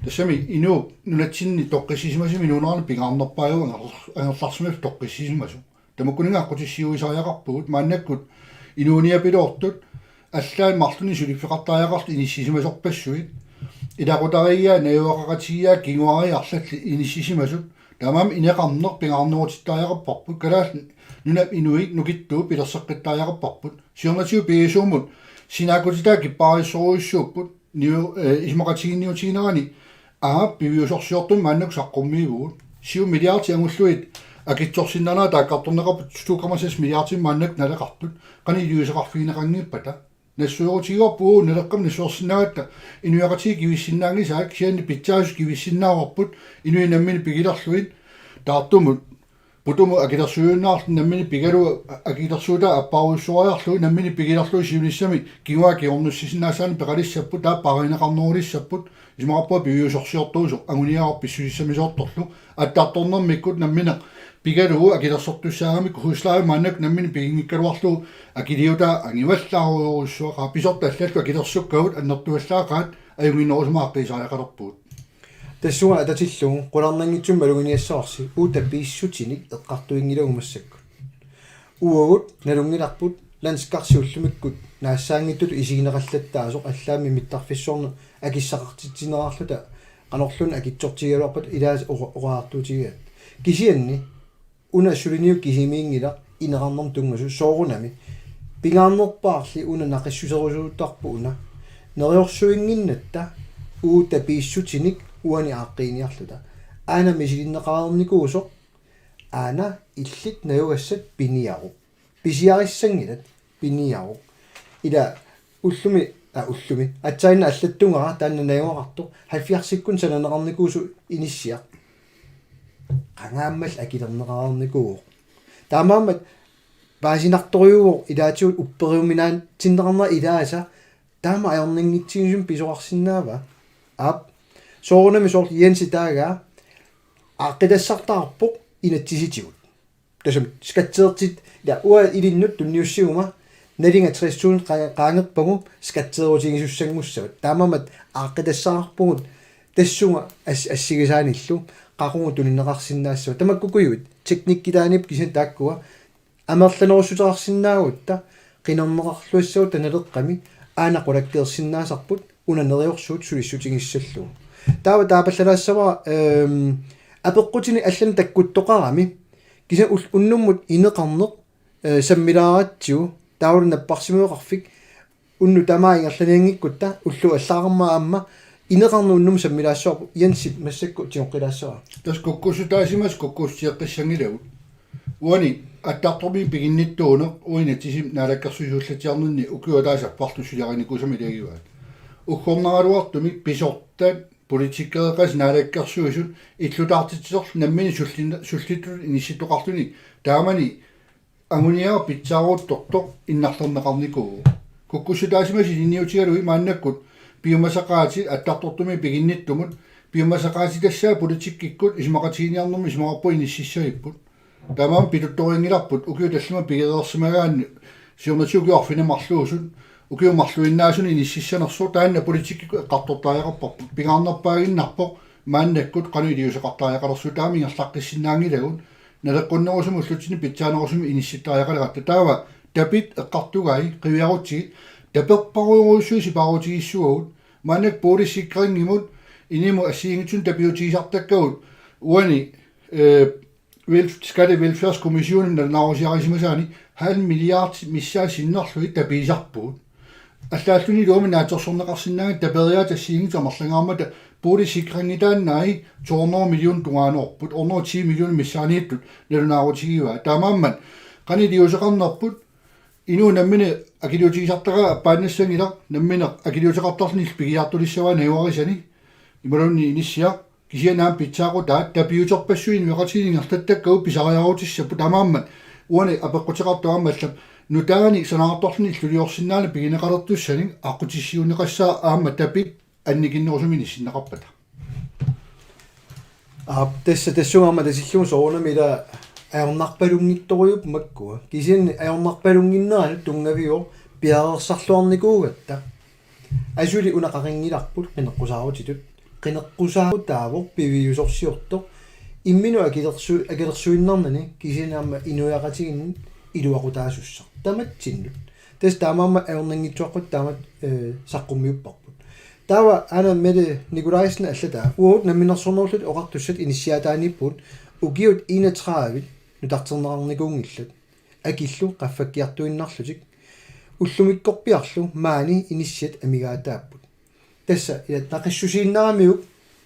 Tassami inuup nunatsinni toqqissisimasumi inuunerani pingaarnerpaajuvoq angerlar-, angerlarsimasut toqqissisimasut. Tamakkununnga aqqutissiuisariaqarpugut maannakkut inuuniapiloortut allaat marlunnik suliffeqartariaqartut inissisimasorpassuit. Ilaqutariit najugaqaqatigiit kinguaariit arlallit inissisimasut. Taamaammat ineqarneq pingaarnerutittariaqarparput. Kalaallit Nunaat inuit nukittuut pilerseqqittariaqarparput. Siornatigut P S O-mut sinaakkutitaa kippaarissorujussuupput. Niu-, eh, isumaqatiginniutiginerani aap piviusorsiortumik maannakkut saqqummiivugut. Syv milliardit angullugit akitsorsinnaanerat taakkartorneqarpoq to komma seks milliardit maannakkut naleqartut. Qanoq iliuuseqarfigineqanngippata. Nassuerutigivarput uagut Naleqqami nassuersinnaagatta inuiaqatigiit kivissinnaanngisaat kisianni pitsaasut kivissinnaavarput inuit namminneq pigilerlugit taartumut putumut akilersuiunnaarlutik namminneq pigalugu akilersuutaa apparujussuariarlugu namminneq pigilerlugu siunissami kinguaat kingornussisinnaasaannik peqalissapput taava paarineqarnerulissapput isumaqarpunga piviusorsiortuusoq anguniagaq pissusissamisoortorlu attartornermikkut namminneq pigalugu akilersortussaagamikku huslejemik maannakkut namminneq piginngikkaluarlugu akiliutaa angivallaarujorujussuaqaaq pisortat allallu akilersukkagut annertuallaaqaat ajunnginnerusumik aaqqiisariaqalerpugut. Tassunga atatillugu qularnanngitsumik maluginiassavarsi uagut tapiissutinik eqqartuinngilagut massakkut. Uagut nalunngilarput landskarsi ullumikkut naassaanngitsutut isigineqallattaasoq allaammi mittarfissuarnut akissaqartitsinerarluta qanorluunniit akitsortigigaluarpata ilaasa oqa-, oqariartuutigigaat. Kisianni una suliniut kisimiinngilaq ineqarnermut tunngasut soorunami. Pingaarnerpaarli una naqissuserusuuttarpoq una. Neriorsuinnginnatta uagut tapiissutinik uani aaqqiiniarluta. Aana misilinneqareernikuusoq aana illit najugassat piniaruk. Pisiarissanngilat piniaruk. Ila ullumi, aa, ullumi. Aatsaannaq allattugaara taanna najugaqartoq. Halvfjerdsikkut sananeqarnikuusoq inissiaq. Qangaammalli akilerneqareernikuuvoq. Taamaammat paasinartorujuuvoq ilaatigut upperiuminaatsinneqarnera ilaasa taama ajornanngitsigisumik pisoqarsinnaava? Aap. Soorunami soorlu Jensi taagaa aaqqitassartagarput inatsisitigut. Tassami skatseertit, ja, uanga ilinnut tunniussiguma nalinga tres tusind qa-, qaangerpagu skatseerutigisussanngussavat. Taamaammat aaqqitassarpugut tassunga as-, assigisaanillu qaqugu tunineqarsinnaassavat. Tamakkuuguit teknikkitaaniipput kisianni taakkua amerlanerussuteqarsinnaagutta qinerneqarluassagutta Naleqqami aana qulakkeersinnaasarput una neriorsuut sulissutigissallugu. Taava taapallalaassavara, ehm, apeqqutinik allanik takkuttoqarami kisianni ul-, unnummut ineqarneq, eh, sammilaaratsigu taavalu napparsimmaveqarfik unnuk tamaat ingerlanianngikkutta ulloq allaat aamma ineqarneq unnummut sammilaassavarput Jensip massakkut tigoqqilaassavara. Tassa kukkussutaasimasut kukkussutieqqissanngilagut. Uani attartornermi piginnittuuneq uani inatsisimmi naalakkersuisuullatsiarninni ukiup ataatsip apparluta suliarinikuusama ilagivaat. Uggornaraluartumik pisortat politikkereqaasi naalakkersuisut illutaartitsisorlu namminneq sullin-, sullittutut inissittoqarluni taamani anguniagaq pitsaaruttortoq innarlerneqarnikuuvoq. Kukkussutaasimasut ilinniutigalugit maannakkut piumasaqaatit attartortummi piginnittumut piumasaqaatitassaat politikkikkut isumaqatigiinniarnermi isumaqarpunga inississagipput. Taamaammat pituttorinngilarput ukiut tallimat pigereersimagaanni siornatigut ukiut arfineq-marluusut ukiut marluinnaasunik inississanersoq taanna politikkikkut eqqartortariaqarparput. Pingaarnerpaaginnarpoq maannakkut qanoq iliuuseqartariaqalersoq taama ingerlaqqissinnaanngilagut. Naleqqunnerusumik ullutsinni pitsaanerusumik inissittariaqaleratta. Taava tapit eqqartugai qiviarutsigit taperparujorujussuit sipaarutigissuagut. Maannakkut boligsikringimut inimut assigiinngitsunik tapiutigisartakkagut uani, eh, Velf-, Skattevelfærdskommissionip nalunaarusiarisimasaani halv milliard missaat sinnerlugit tapiisarpugut. Allaalluni iluamik naatsorsorneqarsinnaanngitsut taperiaatsit assigiinngitsut amerlangaarmata boligsikringitaannai to hundrede millioner tungaanoorput, hundrede og ti millioner missaaniittut nalunaarutigivaa. Taamaammat qanoq iliuuseqarnerput inuup nammineq akiliutigisartaqaaq appaannassanngilaq, nammineq akiliuteqartarluni pigiartulissavaa najugarisani. Imaluunniit inissiaq kisianni aamma pitsaaqutaat tapiuterpassuit inuiaqatigiinni ingerlattakkagut pisariaarutissapput taamaammat uani apeqquteqartoq aamma allap nutaanik sanaartorluni illuliorsinnaaneq pigineqalertussanik aqqutissiuunneqassaaq aamma tapit annikinnerusumik inissinneqarpata. Aap, tassa tassunga aamma tasillugu soorunami ila ajornarpalunngitsorujuupput makkua. Kisianni ajornarpalunnginneranut tunngaviuvoq piareersarluarnikuugatta. Asuli una qaqinngilarput qineqqusaarutitut. Qineqqusaarutaavoq piviusorsiortoq imminut akilersu-, akilersuinnarnani kisianni aamma inuiaqatigiinnut iluaqutaasussaq. Tamatsinnut. Tassa taamaammat ajornanngitsuaqqat taamatut, eh, saqqummiupparput. Taava aana Mette Nikolajsen allataa: Uagut Namminersornerullutik Oqartussat inissiaataaniippugut ukiut enogtredive nutarterneqarnikuunngillat. Akillu qaffakkiartuinnarlutik. Ullumikkorpiarlu maani inissiat amigaataapput. Tassa ila naqissusiinnaramiuk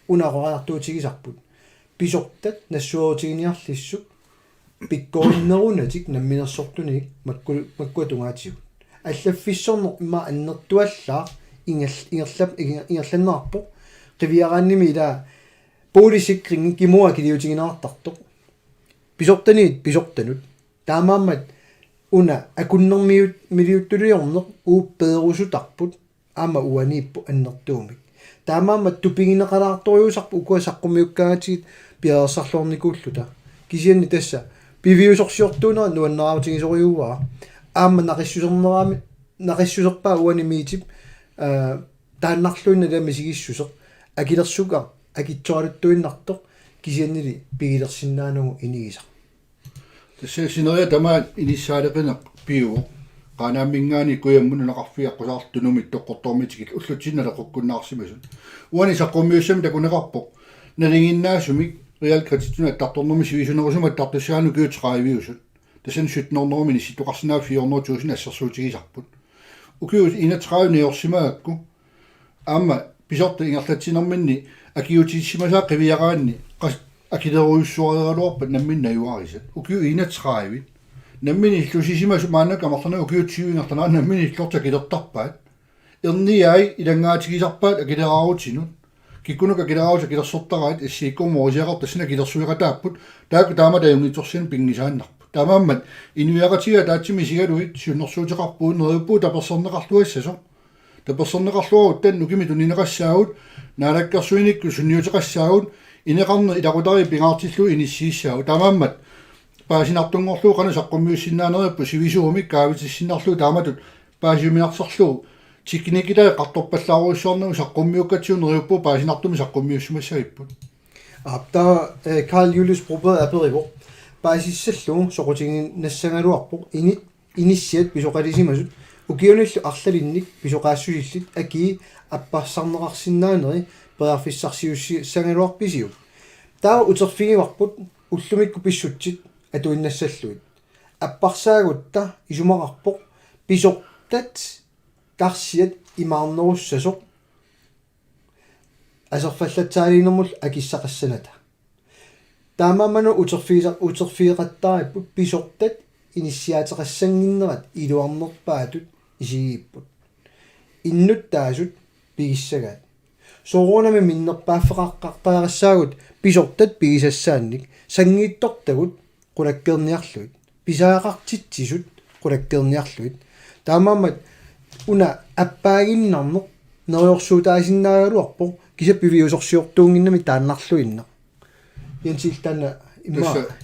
una oqariartuutigisarput. Pisortat nassuerutiginiarlissuk pikkorinnerunatik namminersortunik makku-, makkua tungaatigut. Allaffissorneq immaqa annertuallaaq ingerl-, ingerlap-, inger-, ingerlanneqarpoq. Qiviaraannimi ila boligsikringi kimua akiliutigineqartartoq. Pisortaniit pisortanut. Taamaammat una akunnermiut-, miliuttuliorneq uuppeerusutarput aamma uaniippoq annertuumik. Taamaammat tupigineqalaartorujussuusarput ukua saqqummiukkaangatsigit piareersarluarnikuulluta. Kisianni tassa piviusorsiortuunera nuannaarutigisorujussuuara. Aamma naqissusernerami, naqissuserpaa uani Mettep, aa, taannarluinnaq ila misigissuseq. Akilersugaq akitsoraluttuinnartoq kisiannili pigilersinnaanagu inigisaq. Tassa sineriak tamaat inissaaleqineq pivoq. Qaanaamminngaanniit kujammut nunaqarfiit aqqusaartut Tunumit Toqqortoormiit tikillugu ullutsinnut naleqqukkunnaarsimasut. Uani saqqummiussamik takuneqarpoq nalinginnaasumik realkreditsinut attartornermik sivisunerusumik attartussaannik ukiut trediviusut. Tassani sytten hundrede minissittoqarsinnaavoq, fire hundrede tusind assersuutigisarput. Ukiut enogtredive najorsimagakku aamma pisortat ingerlatsinerminni akiuutissimasaat qiviaraanni qas-, akilerujussuareeraluarpat nammineq najugarisat. Ukiut enogtredive. Nammineq illusisimasut maannakkut amerlanerit ukiut tyve ingerlaneranni nammineq illortut akilertarpaat. Erniai ilanngaatigisarpaat akileraarutinut. Kikkunnukua akileraarutit akilersortaraat, S I K-mut orisiaqartut tassani akilersueqataapput. Taakku taamatut ajunngitsorsianik pinngisaannarput. Taamaammat inuiaqatigiit ataatsimut isigalugit siunnersuuteqarpugut, neriuppugut taperserneqarluassasoq. Taperserneqarluarutta ukimut tunineqassaagut, naalakkersuinikkut sunniuteqassaagut, ineqarneq ilaqutariit pingaartillugu inissiissaagut. Taamaammat paasinartunngorlugu qanoq saqqummiussinnaanerippoq sivisuumik kaavitissinnarlugu taamatut paasiuminarsarlugu, teknikkitai eqqartorpallaarujussuarnagu saqqummiukkatsigu neriuppugut paasinartumik saqqummiussimassagipput. Aap, taava, eh, Karl Julius Broberg aperivoq: Paasissallugu soqutiginnassagaluarpoq init inissiat pisoqalisimasut ukiunillu arlalinnik pisoqaassusillit akii apparsarneqarsinnaaneri periarfissarsiussagaluarpisiuk? Taava uterfigivarput ullumikkut pissutsit atuinnassallugit. Apparsaagutta isumaqarpoq pisortat karsiat imaarnerussasoq aserfallatsaaliinermullu akissaqassanata. Taamaammat uterfiisa-, uterfigeqattaarparput pisortat inissiaateqassannginnerat iluarnerpaatut isigigipput. Innuttaasut pigissagaat. Soorunami minnerpaaffeqartariaqassaagut pisortat pigisassaannik, sanngiitsortagut qulakkeerniarlugit, pisariaqartitsisut qulakkeerniarlugit. Taamaammat una appaaginnarneq neriorsuutaasinnaagaluarpoq, kisianni piviusorsiortuunnginnami taannarluinnaq. Jens, illit taanna immaqa. Tassa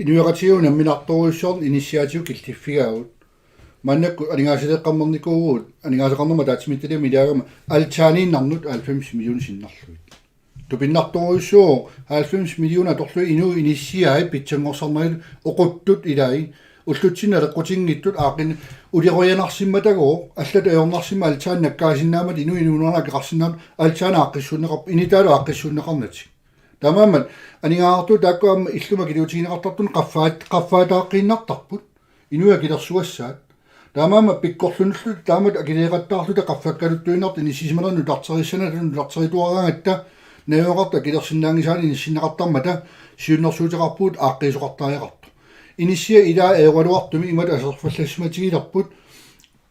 inuiaqatigiinnut namminartorujussuarnik inissiaatigut killiffigaagut. Maannakkut aningaasaleeqqammernikut, aningaasaqarnermut ataatsimiititaliami ilaagama altaaniinnarnut halvfems millioner sinnerlugit. Tupinnartorujussuuvoq halvfems millioner atorlugit inuit inissiai pitsanngorsarnagit oquttut ilai. Ullutsinnut naleqqutinngitsut aaqqin-, ulorianarsimmatagooq, allatut ajornarsimmat altaani nakkaasinnaammata inuit inuunerani akeqarsinnaammata altaani aaqqissuunneqarpoq, initaalu aaqqissuunneqarnatik. Taamaammat aningaasartuut taakku aamma illumut akiliutigineqartartut qaffaat-, qaffaataaqqiinnartarput. Inuit akilersugassaat. Taamaammat pikkorlunulluta taamatut akiliiqattaarluta qaffakkaluttuinnartut inissisimanerat nutarterissanerata nutarterituaraangatta najugaqartut akilersinnaanngisaannik inissinneqartarmata siunnersuuteqarpugut aaqqiisoqartariaqartoq. Inissiat ilaat ajoraluartumik imatut aserfallassimatigilerput,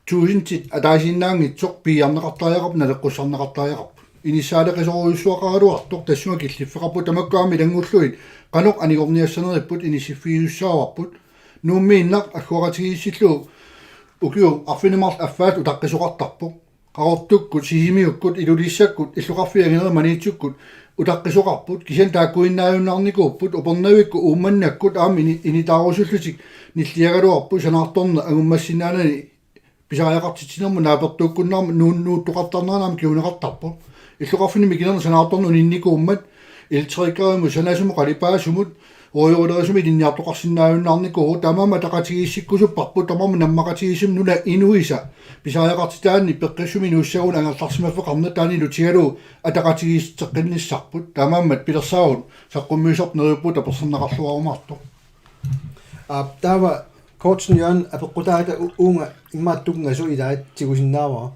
tuusintit ataasiinnaanngitsoq piiarneqartariaqarput, naleqqussarneqartariaqarput. Inissaaleqisorujussooqaraluartoq tassunga killiffeqarpoq, tamakku aamma ilanngullugit qanoq anigorniassaneripput inissiffigisussaavarput. Nuummiinnaq agguaqatigiissillugu ukiut arfineq-marluk affaatit utaqqisoqartarpoq. Qaqortukkut, Sisimiukkut, Ilulissakkut, illoqarfiit anginerit Maniitsukkut utaqqisoqarput, kisianni taakkuinnaajunnaarnikuupput, Upernavikkut Uummannakkut aamma ini-, initaarusullutik nilliagaluarput sanaartorneq angummassinnaanani pisariaqartitsinermut naapertuukkunnaarmat nuun-, nuuttoqartarnerani aamma kinguneqartarpoq. Illoqarfinni mikinerni sanaartorneq uninnikuummat, elektrikerimut sanasumut qalipaasumut, ruujoruleriisumik ilinniartoqarsinnaajunnaarnikuuvoq, taamaammat ataqatigiissikkusupparput, tamarmik nammaqatigiissumik nunap inuisa pisariaqartitaanni peqqissumik inuussagunik angerlarsimaffeqarneq, taanna ilutigalugu ataqatigiisseqqinnissarput, taamaammat pilersaarut saqqummiusartoq neriuppunga tapersersorneqarluarumaartoq. Aap, taava Kortsen Jørgen apeqqutaata u-, uunga immaqa tunngasoq ilaat tigusinnaavara.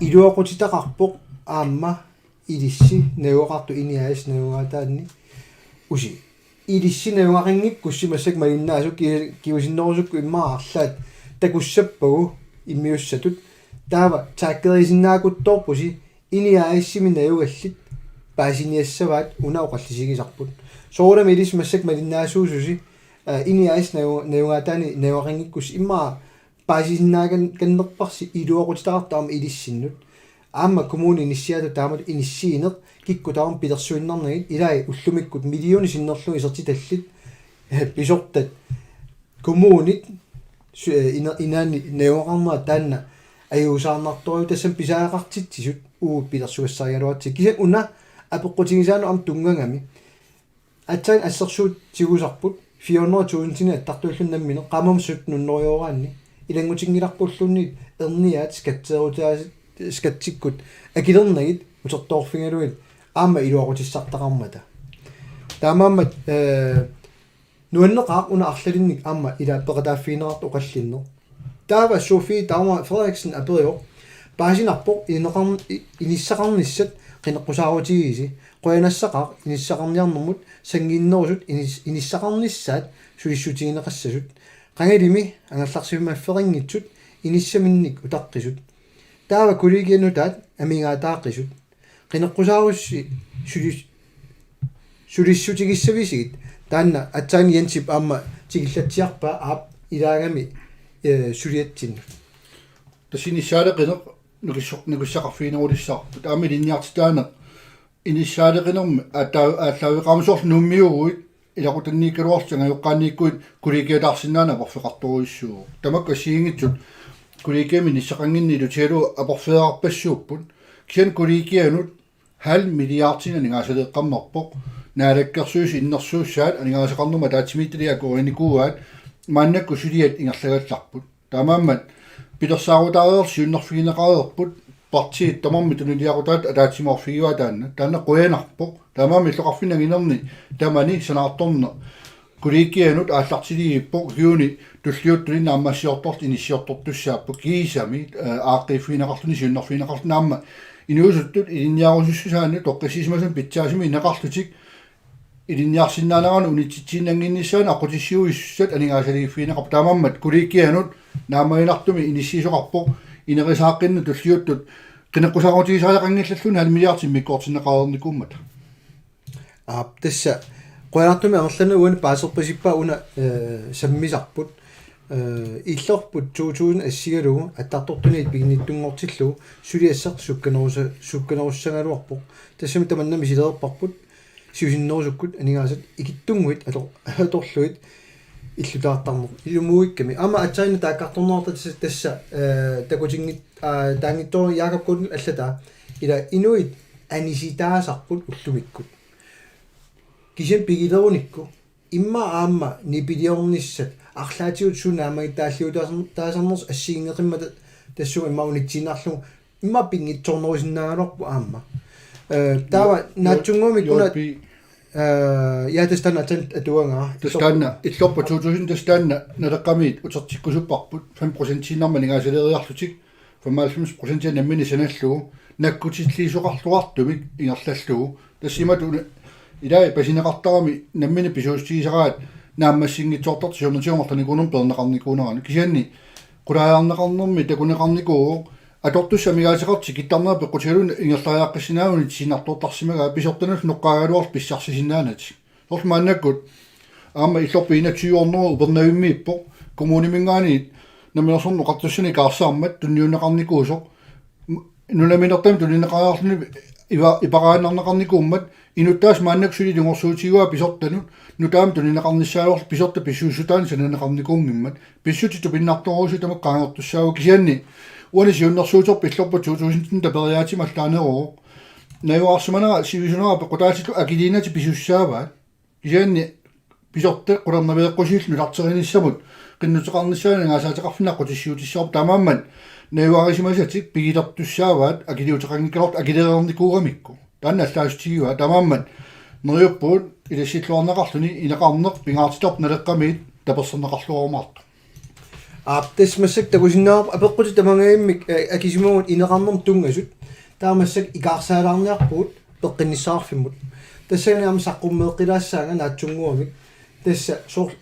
Iluaqutitaqarpoq aamma ilissi najugaqartoq, INI A/S najugaataanni. Usi. Ilissi najugaqanngikkussi massakkut malinnaasoq ki-, kingusinnerusukkut immaqa arlaat takussappagu immiussatut. Taava takkerisinnaakutsoorpusi INI A/S-imi najugallit paasiniassavaat, una oqallisigisarput. Soorunami ilissi massakkut malinnaasuususi, aa, INI A/S naju-, najugaataani najugaqanngikkussi immaqa paasisinnaakan-, kannerparsi iluaqutitaqartoq aamma ilissinnut. Aamma kommunip inissiaatut taamatut inissiineq, kikkut tamarmik pilersuinnarnagit, ilai ullumikkut millionit sinnerlugit isertitallit, eh, pisortat, kommunit, sy-, eh, ina-, inaanni najugaqarnera taanna ajuusaarnartorujuuvoq, tassami pisariaqartitsisut uagut pilersugassarigaluaratsigit. Kisianni una apeqqutigisaanut aamma tunngagami. Aatsaat assersuut tigusarput, fire hundrede tusindinik attartuulluni nammineq, qaammammut sytten hundrede euroraanni. Ilanngutinngilarpulluunniit erniaat skatseerutaasut, skatsikkut akilernagit utertoorfigalugit aamma iluaqutissartaqarmata. Taamaammat, eh, nuanneqaaq una arlalinnik aamma ila peqataaffigineqartoq oqallinneq. Taava Sofie Dagmar Frederiksen aperivoq: Paasinarpoq ineqarn-, i-, inissaqarnissat qineqqusaarutigigissi. Qujanassaqaaq inissaqarniarnermut sanngiinnerusut inis-, inissaqarnissaat sulissutigineqassasut. Qangalimi angerlarsimaffeqanngitsut inissaminnik utaqqisut. Taava kollegianutaat amigaataaqisut. Qineqqusaarussi sulis-, sulissutigissavisigit? Taanna aatsaat Jensip aamma tikillatsiarpaa, aap, ilaagami, eh, suliatsinnut. Tassa inissaaleqineq nukisso-, nukissaqarfiginerulissaarput. Aamma ilinniartitaaneq inissaaleqinermi aatsaa-, aallaaveqarami, soorlu Nuummiuuguit ilaqutanniikkaluarlutik angajoqqaanniikkuit kollegiataarsinnaaneq aporfeqartorujussuuvoq. Tamakku assigiinngitsut kollegiami inissaqannginneq ilutigalugu aporfeqarpassuupput. Kisianni kollegianut halv milliardinik aningaasaleeqqammerpoq. Naalakkersuisut innersuussaat aningaasaqarnermut ataatsimiititaliaq akuerinikuuaat, maannakkut suliat ingerlagallarput. Taamaammat pilersaarutaareerluta siunnerfigineqareerput, partiit tamarmik tunuliaqutaat ataatsimoorfigivaat taanna. Taanna qujanarpoq. Taamaammat illoqarfinni anginerni tamani sanaartorneq kollegianut aallartiliivippoq, ukiuni tulliuttuni naammassiortortut inissiortortussaapput, kiisami, eh, aaqqiiffigineqarluni, siunnerfigineqarluni aamma inuusuttut ilinniarusussusaannut toqqissisimasumik pitsaasumik ineqarlutik ilinniarsinnaaneranut unitsitsiinnannginnissaannut aqqutissiuisussat aningaasaliiffigineqarput. Taamaammat kollegianut naammaginartumik inissiisoqarpoq, inerisaaqqinneq tulliuttut qineqqusaarutigisariaqanngillalluunniit halv milliard immikkoortinneqareernikuummata. Aap, tassa qujanartumik amerlanerit uani paaserpasippaat una, eh, sammisarput. Eh, illorput to tusind assigalugu attartortuniit piginnittunngortillugu suliassaq sukkanerusa-, sukkanerussagaluarpoq. Tassami tamanna misilereerparput siusinnerusukkut aningaasat ikittunnguit ator-, atorlugit illutaartarneq. Ilumuuikkami. Aamma aatsaannguaq taakkartorneqartartoq tassa, tassa, eh, takutinngit-, aa, taanngitsoq Jakob Kuhnip allataa: Ila inuit anisitaasarput ullumikkut. Kisianni pigilerunikku immaqa aamma nipiliornissat, arlaatigut suut naammagittaalliutaasarn-, taasarnersut assigiinngeqimmata tassunga immaqa unitsiinnarlugu immaqa pinngitsoornerusinnaagaluarpoq aamma. Eh, taava Jo-, naatsunnguamik una, J P. Eh, ja, tassa taanna aatsaat atuagara. Tassa taanna illorput to tusind, tassa taanna Naleqqamiit utertikkusupparput, fem procentiinnarmik aningaasaleeriarlutik, femoghalvfems procent nammineq sanallugu, nakkutilliisoqarluartumik ingerlallugu. Tassa imatut una ilai pasineqartarami nammineq pisuussutigisaraat naammassinngitsoortartut siornatigut marlunnik uunga peerneqarnikuuneranut. Kisianni qulaajarneqarnermi takuneqarnikuuvoq, atortussat amigaateqartut tikittarnerat peqqutigalugu ingerlariaqqissinnaanani unitsisiinnartoortarsimagaat, pisortanullu noqqaagaluarlutik pissarsisinnaanatik. Soorlu maannakkut aamma illorput enogtyve hundrede Upernavimmiippoq, kommuniminngaanniit Namminersorlutik Oqartussanit ikaarsaarmat tunniunneqarnikuusoq. M-, nunaminertamik tunineqariarluni iva-, iparaannarneqarnikuummat, inuttaasut maannakkut suli ilungersuutigaat pisortanut, nutaamik tunineqarnissaajuarlu pisortat pissusissutaannik sananeqarnikuunngimmat, pissutsit tupinnartorujussuit tamakku qaangertussaavagut. Kisianni uani siunnersuuterput illorput to tusind taperiaatsima allaaneruvoq. Najugaarsimanera sivisunera peqqutaatillugu akiliinatik pisussaavaat. Kisianni pisortat qularnaveeqqusiillu nutarterinissamut qinnuteqarnissaanut angaasaataqarfinni aqqutissiuutissaavarput, taamaammat najugarisimasatik pigilertussaavaat akiliuteqanngikkaluartut akilereernikuugamikku. Taanna allaassutigivaat, taamaammat neriuppugut ilassilluarneqarluni ineqarneq pingaartittartoq Naleqqamiit tapersersorneqarluarumaartoq. Aap, tassa massakkut takusinnaavarput apeqqutit tamangajammik, eh, akisimavugut ineqarnermut tunngasut. Taava massakkut ikaarsaalaarniarpugut peqqinnissaqarfimmut. Tassani aamma saqqummeeqqilaassaanga naatsunnguamik. Tassa soorlu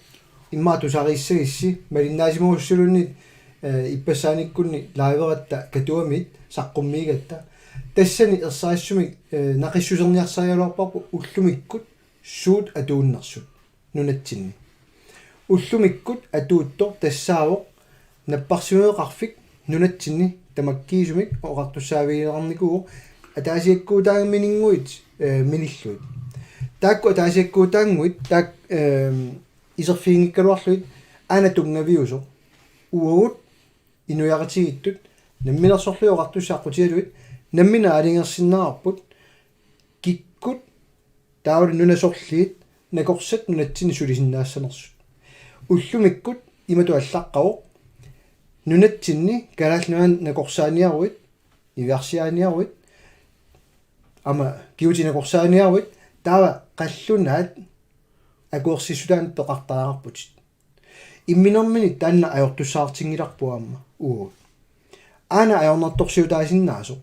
immaqa tusariissagissi malinnaasimagussilluunniit, eh, ippassaaniikkunni live-eratta Katuamiit saqqummiigatta. Tassani ersarissumik, eh, naqissuserniarsarigaluarparput ullumikkut suut atuunnersut nunatsinni. Ullumikkut atuuttoq tassaavoq napparsimmaveqarfik nunatsinni tamakkiisumik oqartussaavigineqarnikuuvoq ataasiakkuutaamininnguit, eh, minillugit. Taakku ataasiakkuutaannguit taak-, eh, iserfiginngikkaluarlugit aana tunngaviusoq. Uagut inuiaqatigiittut namminersorlugit oqartussat aqqutigalugit nammineq aalajangersinnaavarput kikkut taavalu nunat sorliit nakorsat nunatsinni sulisinnaassanersut. Ullumikkut imatut allaqqavoq: nunatsinni Kalaallit Nunaanni nakorsaaniaruit, niviarsiaaniaruit, aamma kigutit nakorsaaniaruit, taava qallunaat akuersissutaannik peqartariaqarputit. Imminermini taanna ajortussaatinngilarput aamma uagut. Aana ajornartorsiutaasinnaasoq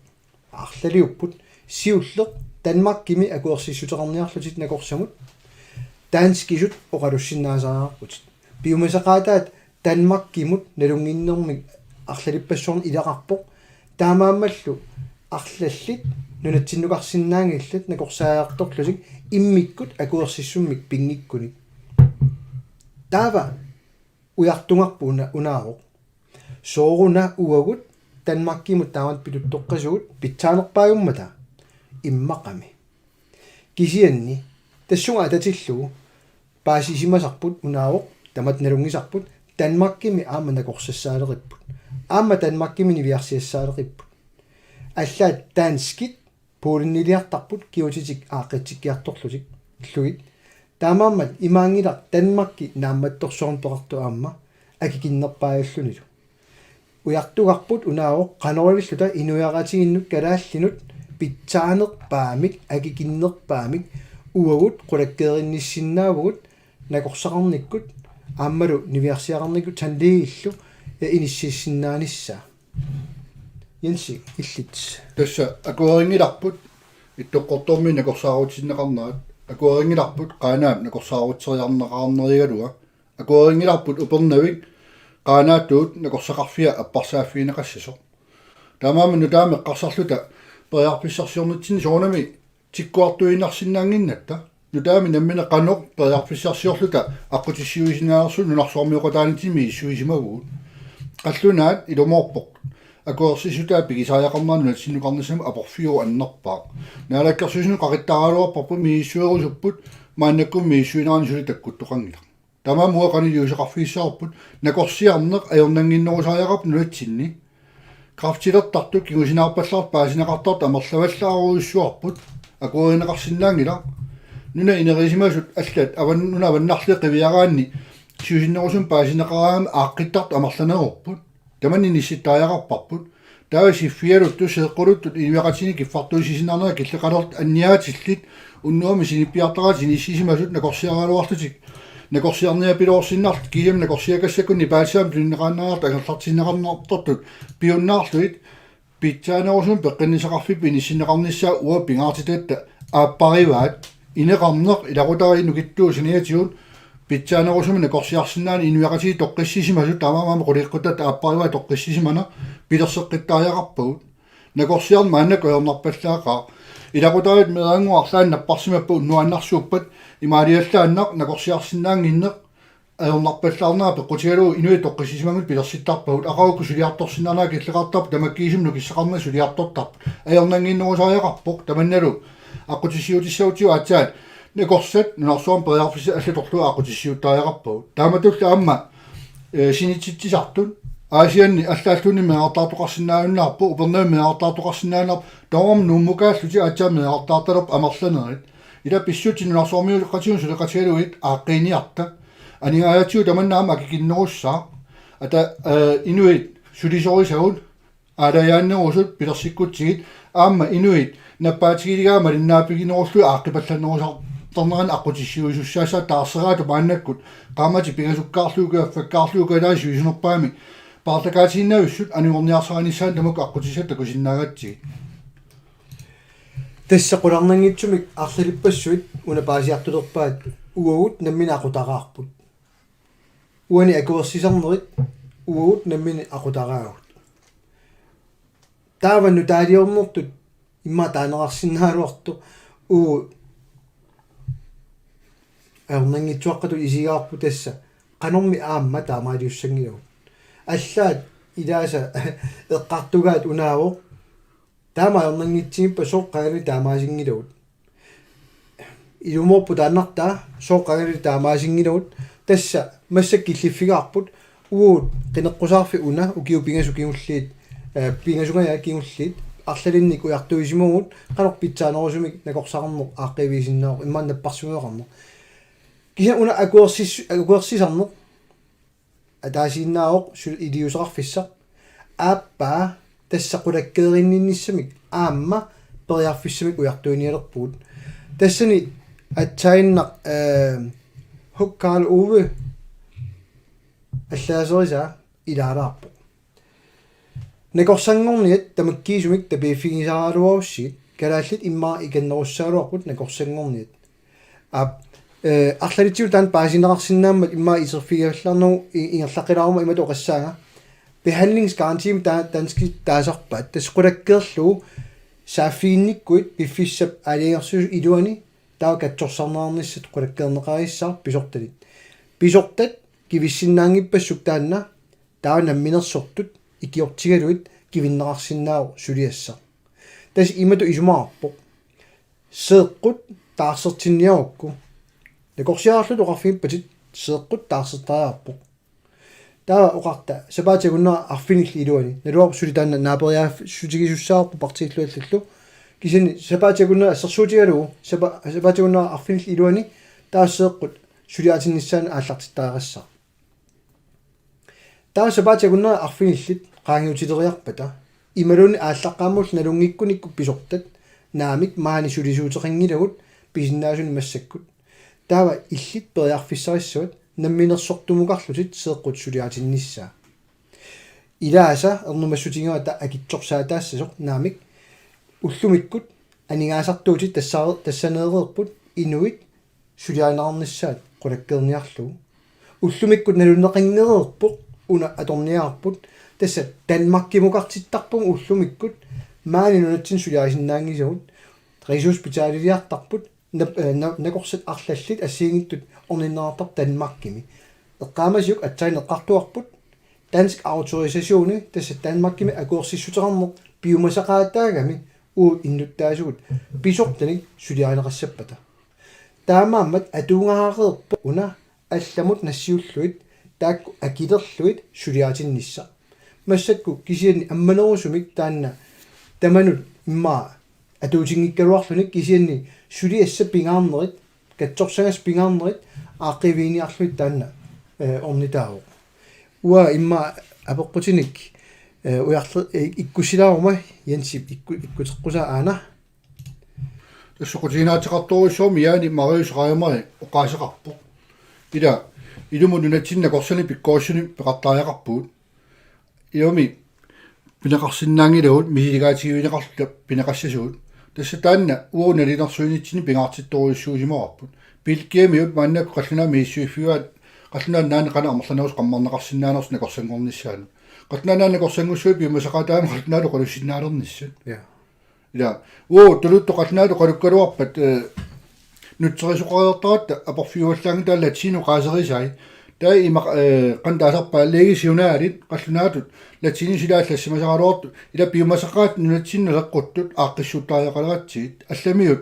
arlaliupput siulleq Danmarkimi akuersissuteqarniarlutit nakorsamut danskisut oqalussinnaasariaqarputit. Piumasaqaataat Danmarkimut nalunnginnermik arlalippassuarnik ilaqarpoq. Taamaammallu arlallit nunatsinnukarsinnaanngillat nakorsaajartorlutik immikkut akuersissummik pinngikkunik. Taava ujartugarput una-, unaavoq: Sooruna uagut Danmarkimut taamatut pituttoqqasugut, pitsaanerpaajummata? Immaqami. Kisianni tassunga atatillugu paasisimasarput unaavoq, tamatta nalunngisarput, Danmarkimi aamma nakorsassaaleqipput. Aamma Danmarkimi niviarsiassaaleqipput. Allaat danskit Poleniliartarput kigutitik aaqqitsikkiartorlutik, -lugit. Taamaammat imaanngilaq Danmarki naammattorsuarnik peqartoq aamma akikinnerpaajallunilu. Ujartugarput unaavoq qanoq ililluta inuiaqatigiinnut kalaallinut pitsaanerpaamik, akikinnerpaamik uagut qulakkeerinnissinnaavugut nakorsaqarnikkut aammalu niviarsiaqarnikkut saniatigut inississinnaanissaa. Jensi, illit. Tassa akuerinngilarput Ittoqqortoormiit nakorsaarutinneqarnerat, akuerinngilarput Qaanaap nakorsaarutseriarneqarnerigaluaq, akuerinngilarput Upernavik Qaanaatut nakorsaqarfia apparsaaffigineqassasoq. Taamaammat nutaamik eqqarsarluta periarfissarsiornitsinni soorunami tikkuartuiinnarsinnaannginnatta. Nutaamik nammineq qanoq periarfissarsiorluta aqqutissiuisinnaasut nunarsuarmioqataanitsinni misissuisimavugut. Qallunaat ilumoorpoq akuersissutaa pigisariaqarnera nunatsinnukarnissamut aporfiuvoq annerpaaq. Naalakkersuisunut qaqittaraluarparput misissuerusupput, maannakkut misissuinerani suli takkuttoqanngilaq. Tamanna uanga qanoq iliuuseqarfigissavarput, nakorsiarneq ajornannginnerusariaqarpoq nunatsinni. Kræftilertartut kingusinaarpallaartut paasineqartartut amerlavallaarujussuarput, akuerineqarsinnaanngilaq. Nunap inerisimasut allat avan-, nunap avannarliit qiviaraanni siusinnerusukkut paasineqaraangamik aaqqittartut amerlanerupput. Tamanna inissittariaqarparput. Taava siffialuttut, seeqquluttut, inuiaqatigiinni kiffartuussisinnaanera killeqalertut anniaatillit unnuami sinippiartaratik inissisimasut nakorsiaraluarlutik, nakorsiarniapiloorsinnarlutik, kiisalu nakorsiakassakkut nipaatissamik tunineqaannartartut angerlartinneqartartut piunnaarlugit pitsaanerusumik peqqinnissaqarfipput inissinneqarnissaa uagut pingaartitatta aapparivaat. Ineqarneq ilaqutariit nukittuut saniatigut pitsaanerusumik nakorsiarsinnaaneq, inuiaqatigiit toqqissisimasut, taamaammat qulequttat aapparivaat toqqissisimaneq, pilerseqqittariaqarpagut. Nakorsiarneq maannakkut ajornarpallaaqaaq. Ilaqutariit meeraannguaq arlaannik napparsimappat unnuaannarsuuppat, imaaliallaannaq nakorsiarsinnaannginneq ajornarpallaarnera peqqutigalugu inuit toqqissisimagunik pilersittarpagut, aqagu uku suliartorsinnaanerat killeqartarpoq, tamakkiisumik nukissaqarneq suliartortarpoq. Ajornannginnerusariaqarpoq tamannalu aqqutissiuutissagutsigu aatsaat nakorsat nunarsuarmi periarfissat allat torlugu aqqutissiuuttariaqarpagut. Taamatullu aamma, eh, sinitsitsisartut Aasianni allaalluunniit meerartaartoqarsinnaajunnaarpoq, Upernavimmi meerartaartoqarsinnaajunnaarpoq, tamarmik Nuummukaallutik aatsaat meerartaartalerput amerlanerit. Ila pissutsit nunarsuarmioqatigut suleqatigalugit aaqqiiniarta. Aningaasatigut tamanna aamma akikinnerussaaq. Ata, eh, inuit sulisorisagut aalajaannerusut pilersikkutsigit aamma inuit nappaatigilikkaat malinnaaffiginerullugit aaqqipallannerusartarnerannut aqqutissiuisussaassaaq. Taarseraatut maannakkut qaammatit pingasukkaarlugit, affakkaarlugit, ilaat sivisunerpaamik paarlakaatiinnavissut anigorniarsarinissaannut tamakku aqqutissat takusinnaagatsigit. Tassa qularnanngitsumik arlalippassuit una paasiartulerpaat: uagut nammineq aqutaraarput. Uani akuersisarnerit uagut nammineq aqutaraagut. Taava nutaaliornertut immaqa taaneqarsinnaagaluartoq uagut ajornanngitsuaqqatut isigaarput tassa qanormi aamma taamaaliussanngilagut. Allaat ilaasa eqqartugaat unaavoq: Taama ajornanngitsigippat sooq qangali taamaasinngilagut? Ilumoorpoq taannartaa, sooq qangali taamaasinngilagut? Tassa massakkut killiffigaarput uagut qineqqusaarfik una ukiut pingasut kingulliit, eh, pingasut kingulliit arlalinnik ujartuisimavugut qanoq pitsaanerusumik nakorsaqarneq aaqqiivigisinnaavoq, immaqa napparsimasoqarneq. Kisianni una akuersis-, akuersisarneq ataasiinnaavoq su-, iliuuseqarfissaq. Aappaa tassa qulakkeerinninnissamik aamma periarfissamik ujartuinialerpugut. Tassani aatsaannaq, eh, Huk Karl Ove allaaserisaa ilaalaarpoq: Nakorsanngorniat tamakkiisumik tapiiffigisaraluarussigit kalaallit immaqa ikinnerussagaluarput nakorsanngorniat. Aap, eh, arlalitsigut taanna paasineqarsinnaammat immaqa iserfigivallaarnagu i-, ingerlaqqilaaruma imatut oqassaanga. Behandlingsgaranti ta-, danskit taasarpaat. Tassa qulakkeerlugu saaffiginnikkuit piffissap aalajangersimasut iluani taava katsorsarneqarnissat qulakkeerneqarissaaq pisortanit. Pisortat kivissinnaanngippassuk taanna taava namminersortut ikiortigalugit kivinneqarsinnaavoq suliassaq. Tassa imatut isumaqarpoq: Seeqqut taarsertinniarukku. Nakorsiarlutit oqarfigippatit seeqqut taarsertariaqarpoq. Taava oqarta sapaatip akunnera arfinillit iluani. Naluarput suli taanna naaperiaassutigisussaavoq partiillu allallu. Kisianni sapaatip akunnera assersuutigalugu sapa-, sapaatip akunnera arfinillit iluani taava seeqqut suliaritinnissaanut aallartittariaqassaaq. Taava sapaatip akunnera arfinillit qaangiutileriarpata imaluunniit aallaqqaammullu nalunngikkunikku pisortat naamik maani sulisuuteqanngilagut pisinnaasunik massakkut. Taava illit periarfissarissavat namminersortumukarlutit seeqqut suliaritinnissaa. Ilaasa ernumassutigaara taava akitsorsaataassasoq naamik ullumikkut aningaasartuutit tassa-, tassaneereerput inuit suliarineqarnissaat qulakkeerniarlugu. Ullumikkut nalunneqanngereerpoq una atorniarput, tassa Danmarkimukartittarpugut ullumikkut maani nunatsinni suliarisinnaanngisagut, Rigshospitaliliartarput, nap-, eh, na-, nakorsat arlallit assigiinngitsut orninneqartarput Danmarkimi. Eqqaamasiuk aatsaat eqqartugarput dansk autorisationi, tassa Danmarkimi akuersissuteqarneq piumasaqaataagami uagut innuttaasugut pisortanik suliarineqassappata. Taamaammat atugaareerpoq una allamut nassiullugit taakku akilerlugit suliaritinnissaq. Massakkut kisianni ammanerusumik taanna tamanut immaqa atuutinngikkaluarluni kisianni suliassat pingaarnerit, katsorsagassat pingaarnerit aaqqiiviginiarlugit taanna, eh, ornitaavoq. Uanga immaqa apeqqutinik, eh, ujarle-, eh, ikkussilaaruma Jensip ikku-, ikkuteqqusaa aana. Tassa soqutiginaateqartorujussuarmik Jaani Marius Reimer oqaaseqarpoq. Ila, ilumut nunatsinni nakorsanik pikkorissunik peqartariaqarpugut. Ilumut pineqarsinnaanngilagut misiligaatigineqarluta pineqassasugut. Tassa taanna uagut nalilersuinitsinni pingaartittorujussuusimavarput. Belgiamiut maannakkut qallunaat misissuiffigaat qallunaat nunaanni qanoq amerlanerusut qammarneqarsinnaanersoq nakorsanngornissaanut. Qallunaat nunaanni nakorsanngussuit piumasaqaataat qallunaatut oqalussinnaalernissat. Ja. Ila, uagut tuluttut qallunaatut oqalukkaluarpat, eh, nutserisoqareertaratta aporfiuallaanngitsoq, taava latinut oqaaserisai. Taava ima, eh, qanoq taasarpaat, Legi Siunaalit qallunaatut latinit sila allassimasaraluartut, ila piumasaqaat nunatsinni naleqquttut aaqqissuuttariaqaleratsigit, allamiut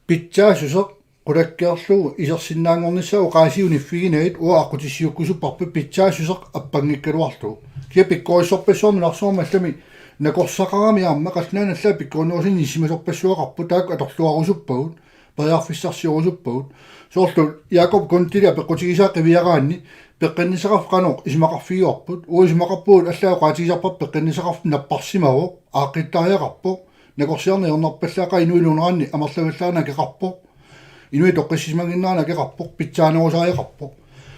pitsaassuseq qulakkeerlugu isersinnaanngornissaa oqaasii uniffiginagit uagut aqqutissiuukkusupparput pitsaassuseq appanngikkaluarlugu. Kisianni pikkorissorpassuarnik nunarsuarmi allami nakorsaqarami aamma qallunaanut allaat pikkorinnerusunik inissisimasorpassuaqarpoq, taakku atorluarusuppagut, periarfissarsiorusuppagut. Soorlu Jakob Kuntili apeqqutigisaa qiviaraanni peqqinnissaqarfik qanoq isumaqarfigivarput, uagut isumaqarpugut allaat oqaatigisarparput peqqinnissaqarfik napparsimavoq, aaqqittariaqarpoq, nakorsiarneq ajornarpallaaqaaq, inuillu uneranni amerlavallaarneq akeqarpoq, inuit toqqissisimannginnerannik akeqarpoq, pitsaanerusariaqarpoq.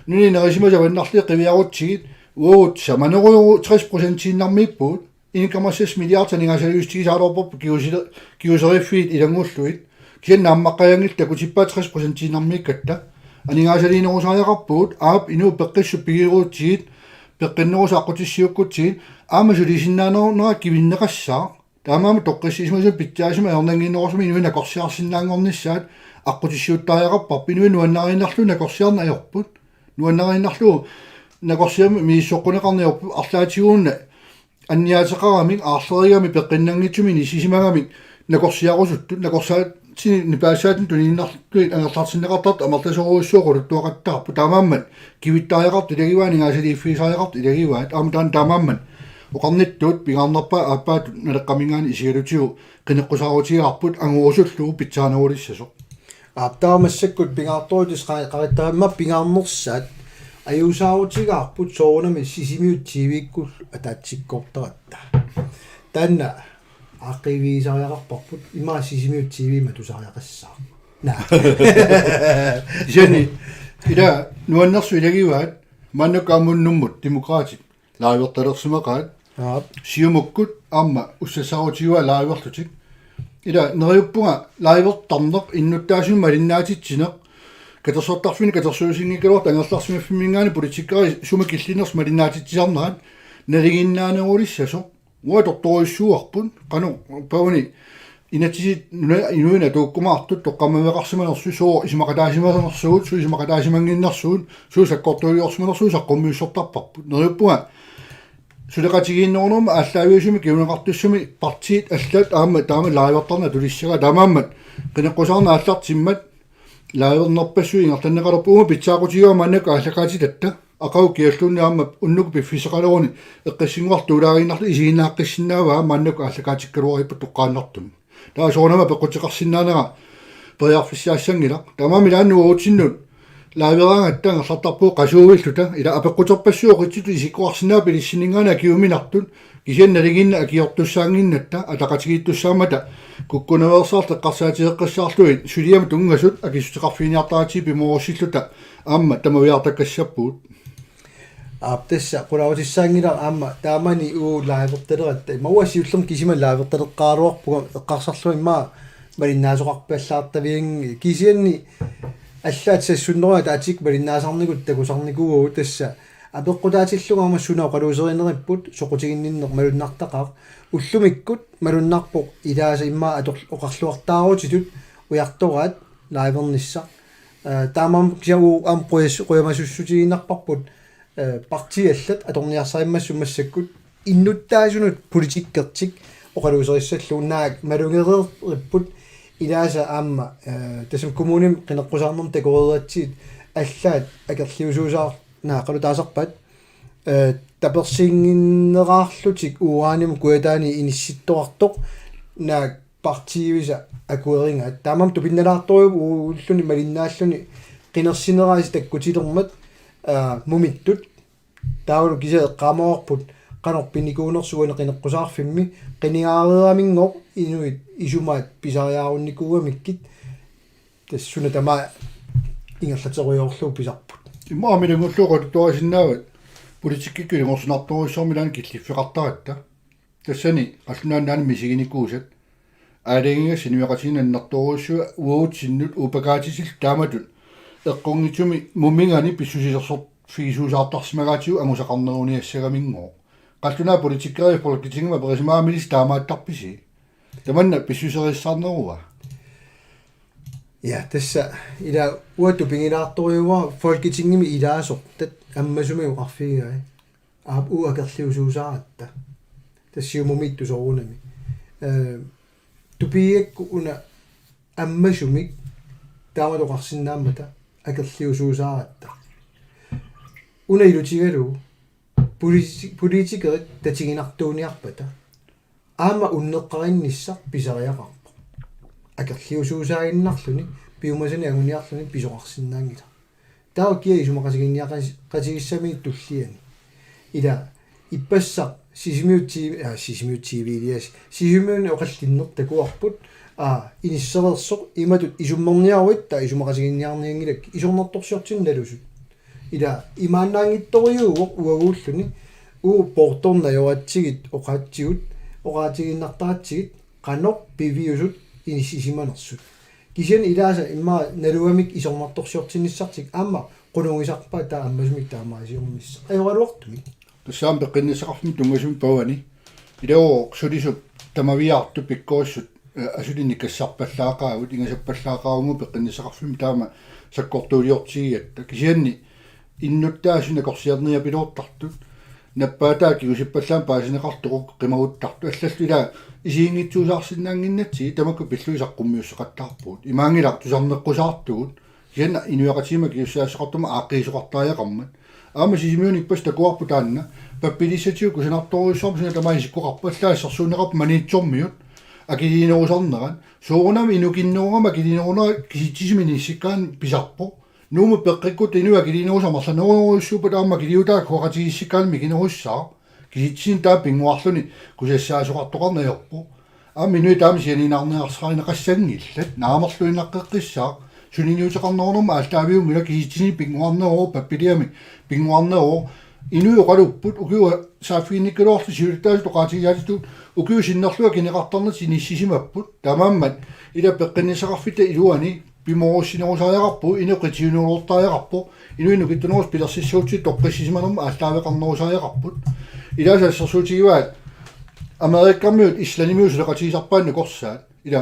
Nunani nerisimasut avannarliit qiviarutsigit, uagut samanerujuuvoq, tres procentiinnarmiippugut. En komma seks milliard aningaasaliiussutigisaraluarparput kiuseri-, kiuseriffiit ilanngullugit. Kisianni naammaqqajaanngillat takutippaat tres procentiinnarmiikkatta. Aningaasaliinerusariaqarpugut, aap, inuit peqqissut pigilerutsigit, peqqinnerusut aqqutissiuukkutsigit, aamma sulisinnaanerunera kivinneqassaaq. Taamaammat toqqissisimasumik pitsaasumik ajornannginnerusumik inuit nakorsiarsinnaanngornissaat aqqutissiuuttariaqarparput, inuit nuannariinnarlugit nakorsiarneq ajorput. Nuannariinnarlugu nakorsiamik misissoqquneqarneq ajorput, arlaatigut una anniaateqaramik, aarlerigamik, peqqinnanngitsumik inissisimagamik nakorsiarusuttut, nakorsaatini nipaassaatini tuniinnarlugit angerlartinneqartartut amerlasoorujussuaq oqaluttuaqattaarput. Taamaammat kivittariaqartut ilagivaat, aningaasaliiffigisariaqartut ilagivaat. Aamma taanna taamaammat oqarnittut pingaarnerpaaq aappaattut Naleqqaminngaanniit isigalutigu qineqqusaarutigaarput angorusullugu pitsaanerulissasoq. Aap, taava massakkut pingaartorujussuaq qa-, qarittaramma pingaarnersaat ajuusaarutigaarput soorunami Sisimiut T V-kkullu ataatsikkoortaratta. Taanna aaqqiivigisariaqarparput, immaqa Sisimiut T V matusariaqassaaq. Naa. Kisianni ila nuannersut ilagivaat, maannakkut aamma unnummut Demokraatit livertalersimaqaat. Aap. Siumukkut aamma ussassaarutigaat liverlutik. Ila neriuppunga livertarneq, innuttaasunut malinnaatitsineq, katersortarfinni katersuusinngikkaluartoq angerlarsimaffimminngaanniit politikerit sumik killinnersut malinnaatitsisarnerat nalinginnaanerulissasoq. Uanga atortorujussuuarput, qanoq pauni inatsisit nuna-, inuinnaat tuukkumaartut toqqammaveqarsimanersut, suut isumaqataasimanersugut, suut isumaqataasimannginnersugut, suut sakkortuuliorsimanersut, saqqummiussortarparput. Neriuppunga suleqatigiinnerunermut aallaaviusumik kinguneqartussami partiit allat aamma taama livertarneq atulissagaat, taamaammat qineqqusaarneq aallartimmat livernerpassuit ingerlanneqalerput. Uuma pitsaaqutigaara maannakkut aallakaatitatta. Aqagu kialluunniit aamma unnukkut piffissaqaleruni eqqissinnguartut tuulaaginnarlutik isiginnaaqqissinnaavaat, maannakkut aallakaatikkaluaripput toqqaannartumik. Taava soorunami apeqquteqarsinnaanera periarfissaassanngilaq. Taamaammat ilaannut uagutsinnut liveraangatta angerlartarpugut qasuuvilluta. Ila apeqquterpassuit oqitsutut isikkoqarsinnaavaat bilissinninngaanniit akiuminartut. Kisianni nalinginnaat akiortussaannginnatta, ataqatigiittussaammata kukkunaveersaartut eqqarsaatigeqqissaarlugit suliamut tunngasut akissuteqarfiginiartaratsigit pimoorussilluta aamma tamaviaartakkassappugut. Aap, tassa qulaarutissaanngilaq aamma taamani uagut livertaleratta. Immaqa uanga siullermik kisima livertaleqqaaraluarpunga, eqqarsarlunga immaqa malinnaasoqarpallaartavianngilaq. Kisianni allaat sassunnerugatta atik malinnaasarnikut takusarnikuuagut, tassa apeqqutaatillugu aamma suna oqaluuserineqarnerput soqutiginninneq malunnartaqaaq. Ullumikkut malunnarpoq ilaasa immaqa ator-, oqarluartaarutitut ujartoraat livernissaq. Eh, taamaammat kisianni uagut aamma qujas-, qujamasussutigiinnarparput, eh, partiit allat atorniarsarimmassuk massakkut innuttaasunut politikertik oqaluuserissallugu, naak malugereeripput ilaasa aamma, eh, tassami kommunimi qineqqusaarnermut takoreeratsigit allaat akerliusuusaar-, naak, qanoq taasarpaat, eh, tapersiinnginnerarlutik uranimut Kujataani inissittoqartoq, naak partiivisa akuerigaat. Taamaammat tupinnalaartorujuuvoq ulluni malinnaalluni qinersinerisa takkutilermat, eh, mumittut. Taavalu kisianni eqqaamavarput qanoq pinikuunersoq uani qineqqusaarfimmi, qinigaareeraminngooq inuit isumaat pisariaarunnikuugamikkit, tassa suna tamaat ingerlaterujoorlugu pisarput. Immaqa aamma ilanngullugu oqaluttuarisinnaavat politikkikkut ilungersunartorujussuarmik ilaanni killiffeqartaratta. Tassani qallunaat nunaanni misiginikuusat. Aalajangigassat inuiaqatigiinni annertoorujussuit uagutsinnut uupakaatitillu taamatut eqqunngitsumik mumingani pissusilersorfigisuusaartarsimagaatigut angusaqarneruniassagamigooq. Qallunaat politikerit Folketingimi aperisimagamilissi taamaattarpisi? Tamanna pissuserisarnerua? Ja, tassa ila uanga tupigilaartorujuuara Folketingimi ilaasortat ammasumik oqarfigai. Aap, uagut akerliusuusaaratta. Tassa Siumumiittut soorunami. Eh, tupigigakku una ammasumik taamatut oqarsinnaammata akerliusuusaaratta. Una ilutigalugu politi-, politikerit tatiginartuuniarpata aamma unneqqarinnissaq pisariaqarpoq. Akerliusuusaaginnarluni piumasanik anguniarluni pisoqarsinnaanngilaq. Taava kia isumaqatiginniaqatigiissaminik tulliani. Ila ippassaq Sisimiut T V, aa, Sisimiut T V ilias. Sisimiuni oqallinneq takuarput, aa, inissereersoq imatut isummerniaruit taava isumaqatiginniarnianngilakkit isornartorsiortinnalusut. Ila imaannaanngitsorujuuvoq uaguulluni, uagut poortorneq ajoratsigit oqaatsigut, oqaatigiinnartaratsigit qanoq piviusut inissisimanersut. Kisianni ilaasa immaqa nalugamik isornartorsiortinnissartik aamma qunugisarpaat taava ammasumik taamaasiornissaq. Ajoraluartumik. Tassa aamma peqqinnissaqarfimmut tunngasumik pavani. Ilavoq sulisut tamaviaartut pikkorissut, eh, asuli nikassarpallaaqaagut, ingasappallaaqaagut peqqinnissaqarfimmut taama sakkortuuliortigigatta. Kisianni innuttaasut nakorsiarniapiloortartut, nappaataat kingusippallaamik paasineqartoq qimaguttartut, allallu ila isiginngitsuusaarsinnaannginnatsigit tamakku pillugit saqqummiussaqattaarpugut. Imaanngilaq tusarneqqusaartugut, kisianni inuiaqatigiimmut akisussaassaqartumik aaqqiisoqartariaqarmat. Aamma Sisimiuni ippassaq takuarput taanna, pappiliissatigut kusanartorujussuarmik suna tamaat isikkoqarpat, allaat assersuunneqarpoq Maniitsormiut akiliinerusarnerat. Soorunami inukinnerugama akiliinerunera kisitsisimik inissikkaanni pisarpoq. Nuummut peqqikkutta inuit akiliinerusut amerlanerujussuuppata aamma akiliutaat suleqatigiissikkaanni mikinerussaaq. Kisitsisinit taama pinnguarluni kusassaasoqartoqarneq ajorpoq. Aamma inuit taama sianiinnarniarsarineqassanngillat, naamerluinnaqqeqqissaaq, suliniuteqarnerunermut aallaaviunngilaq, kisitsisinit pinnguarneruvoq, pappiliami pinnguarneruvoq. Inuit oqaluupput, ukiut saaffiginnikkaluarlutik siulittaasut oqaatigisaatitut, ukiut sinnerlugit akineqartarnertik inissisimapput. Taamaammat ila peqqinnissaqarfitta iluani pimoorussinerusariaqarpugut, inuk qitiunerulertariaqarpoq, inuit nukittunerusut pilersissagutsigit toqqissisimanermut aallaaveqarnerusariaqarput. Ilaasa assersuutigivaat Amerikamiut Islandimiut suleqatigisarpaat nakorsaat. Ila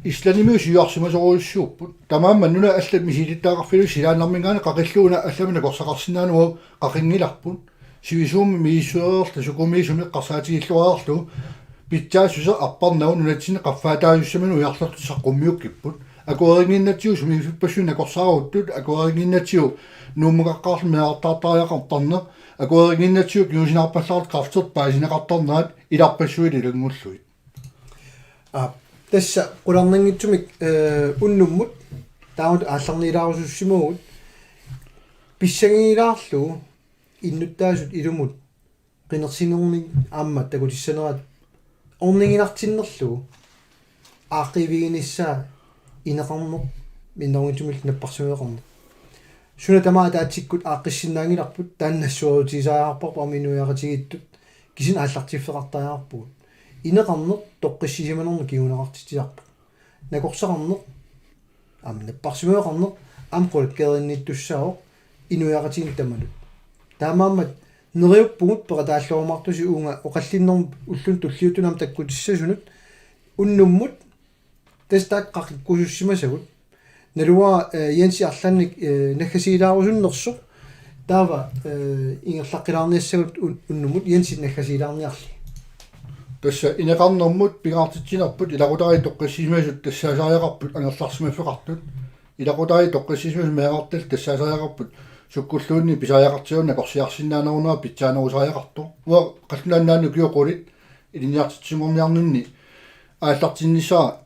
Islandimiut siuarsimasorujussuupput. Taamaammat nunat allat misilittagaqarfigalugit silaannarminngaanniit qaqillugu una allamik nakorsaqarsinnaaneq uagut qaqinngilarput. Sivisuumik misissuereerluta sukumiisumik eqqarsaatigilluarlugu pitsaassuseq apparnagu nunatsinni qaffaataajussaminut ujarlerluta saqqummiukkipput. Akuerinnginnatsigu sumiiffippassuit nakorsaaruttut, akuerinnginnatsigu Nuummukaqqaarluni meerartaartariaqartarneq, akuerinnginnatsigu kingusinaarpallaarluta kræftertut paasineqartarnerat ilarpassuit ilanngullugit. Aa, tassa qularnanngitsumik, eh, unnummut taamatut aallarniilaarusussimavugut, pissangagilaarlugu innuttaasut ilumut qinersinernik aamma takutissanerat orniginartinnerlugu aaqqiiviginissaa ineqarneq, minnerunngitsumillu napparsimmaveqarneq. Suna tamaat ataatsikkut aaqqissinnaanngilarput, taanna nassuerutigisariaqarparput aamma inuiaqatigiittut, kisianni aallartiffeqartariaqarpugut. Ineqarneq toqqissisimanermut kinguneqartitsisarpoq. Nakorsaqarneq, aamma napparsimmaveqarneq, aamma qulakkeerinnittussaavoq inuiaqatigiinni tamanut. Taamaammat neriuppugut peqataalluarumaartusi uunga oqallinnermut ulluni tulliuttuni aamma takkutissasunut unnummut tassa taakku qaqikkusussimasagut. Naluara, eh, Jensi arlaannik, eh, naggasigilaarusunnersoq. Taava, eh, ingerlaqqilaarniassagut un-, unnummut Jensi naggasigilaarniarli. Tassa ineqarnermut pingaartitsinerput ilaqutariit toqqissisimasut tassaasariaqarput angerlarsimaffeqartut. Ilaqutariit toqqissisimasut meerartallit tassaasariaqarput sukkulluunniit pisariaqartigalugu nakorsiarsinnaanerunera pitsaanerusariaqartoq. Uanga qallunaat nunaanni ukiut qulit ilinniartitsisunngorniarninni aallartinnissara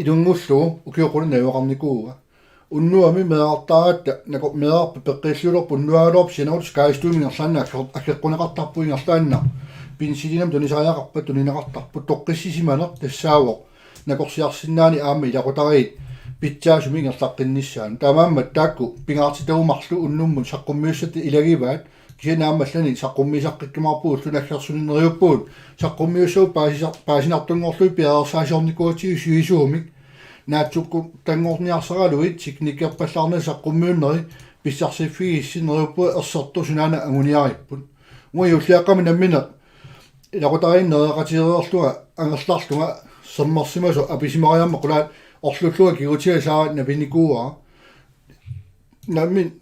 ilunngullugu ukiut qulit najugaqarnikuuvunga. Unnuami meerartaaratta nako-, meerarput peqqiilliulerput unnuagaluarput sianerlutik skadestuen ingerlaannaq agge-, aggeqquneqartarput ingerlaannaq. Penicillinimik tunisariaqarpat tunineqartarput, toqqissisimaneq tassaavoq nakorsiarsinnaaneq aamma ilaqutariit pitsaasumik ingerlaqqinnissaannut. Taamaammat taakku pingaartitagut marluk unnummut saqqummiussatta ilagivaat, kisianni aamma allanik saqqummiisaqqikkumaarpugut, ulluni aggersuni neriuppugut saqqummiussavut paasisa-, paasinartunngorlugit piareersaasiornikuugatsigit sivisuumik. Naatsukkutanngorniarsaralugit teknikkerpallaarnagit saqqummiunneri pissarsiffigissi neriuppunga ersertoq sunaana anguniaripput. Uanga juulliaqqami nammineq ilaqutariinni nereqateereerlunga angerlarlunga sermersimasoq apisimariarmat qulaat orlullunga kigutiga saava napinikuuara. Nammineq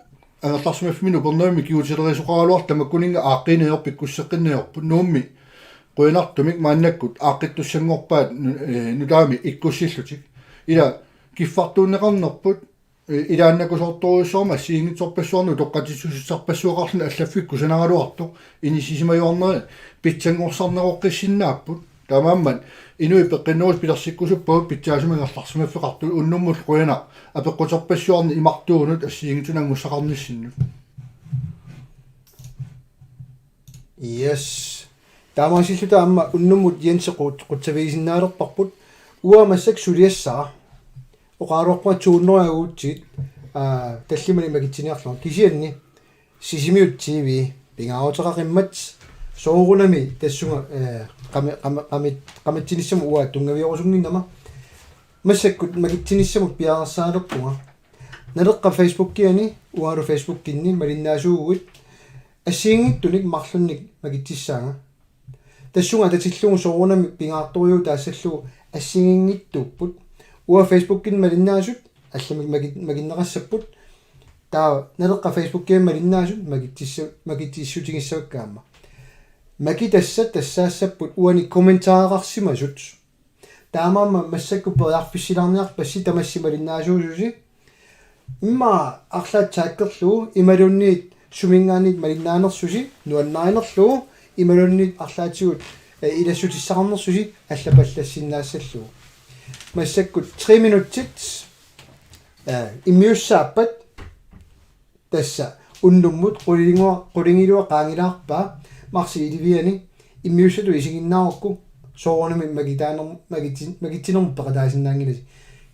angerlarsimaffimmik Upernavimmi kigutilerisoqaraluartoq tamakkuninnga aaqqiineq ajorput, ikkusseqqinneq ajorput. Nuummi qujanartumik maannakkut aaqqittussanngorpaat nu-, eh, nutaamik ikkussillutik. Ila kiffartuunneqarnerput, eh, ilaannakusoortorujussuarmik assigiinngitsorpassuarnik utoqqatsissutisarpassuaqarluni allaffikkut kusanaraluartoq inissisimajuarneri pitsanngorsarneqoqqissinnaapput. Taamaammat inuit peqqinnerusut pilersikkusuppagut pitsaasumik angerlarsimaffeqartut. Unnummut qujanaq apeqquterpassuarnik imartuunut assigiinngitsunut anngussaqarnissinnut. Yes. Taamaasilluta aamma unnummut Jensi qut-, qutsavigisinnaalerparput. Uanga massakkut suliassara. Oqaraluarpunga to hundrede uutsit, aa, tallimanik makitsiniarlunga. Kisianni Sisimiut T V pingaaruteqaqimmat soorunami tassunga, eh, qami-, qami-, qami-, qamitsinissamut uanga tunngaviorusunnginnama. Massakkut makitsinissamut piareersaalerpunga. Naleqqap Facebookiani, uangalu Facebookinni malinnaasuuguit, assigiinngitsunik marlunnik makitsissaanga. Tassunga atatillugu soorunami pingaartorujuuvoq taassallugu assigiinngitsuupput. Uanga Facebookinni malinnaasut allamik maki-, makinneqassapput. Taava Naleqqap Facebookiani malinnaasut makitsissa-, makitsissutigissavakka aamma. Makitassat tassaassapput uani kommentareqarsimasut. Taamaammat massakkut periarfissilaarniarpassi tamassi malinnaasuususi. Immaqa arlaat taggerlugu imaluunniit suminngaanniit malinnaanersusi nuannarinerlugu imaluunniit arlaatigut, eh, ilassutissaqarnersusi allapallassinnaassallugu. Massakkut tre minutsit, eh, immiussaappat tassa unnummut qulingiluat, qulingiluat qaangilaarpaa marsip elleve-ani immiussatut isiginnaarukku soorunami makitaaner-, makitsi-, makitsinermut peqataasinnaanngilasi.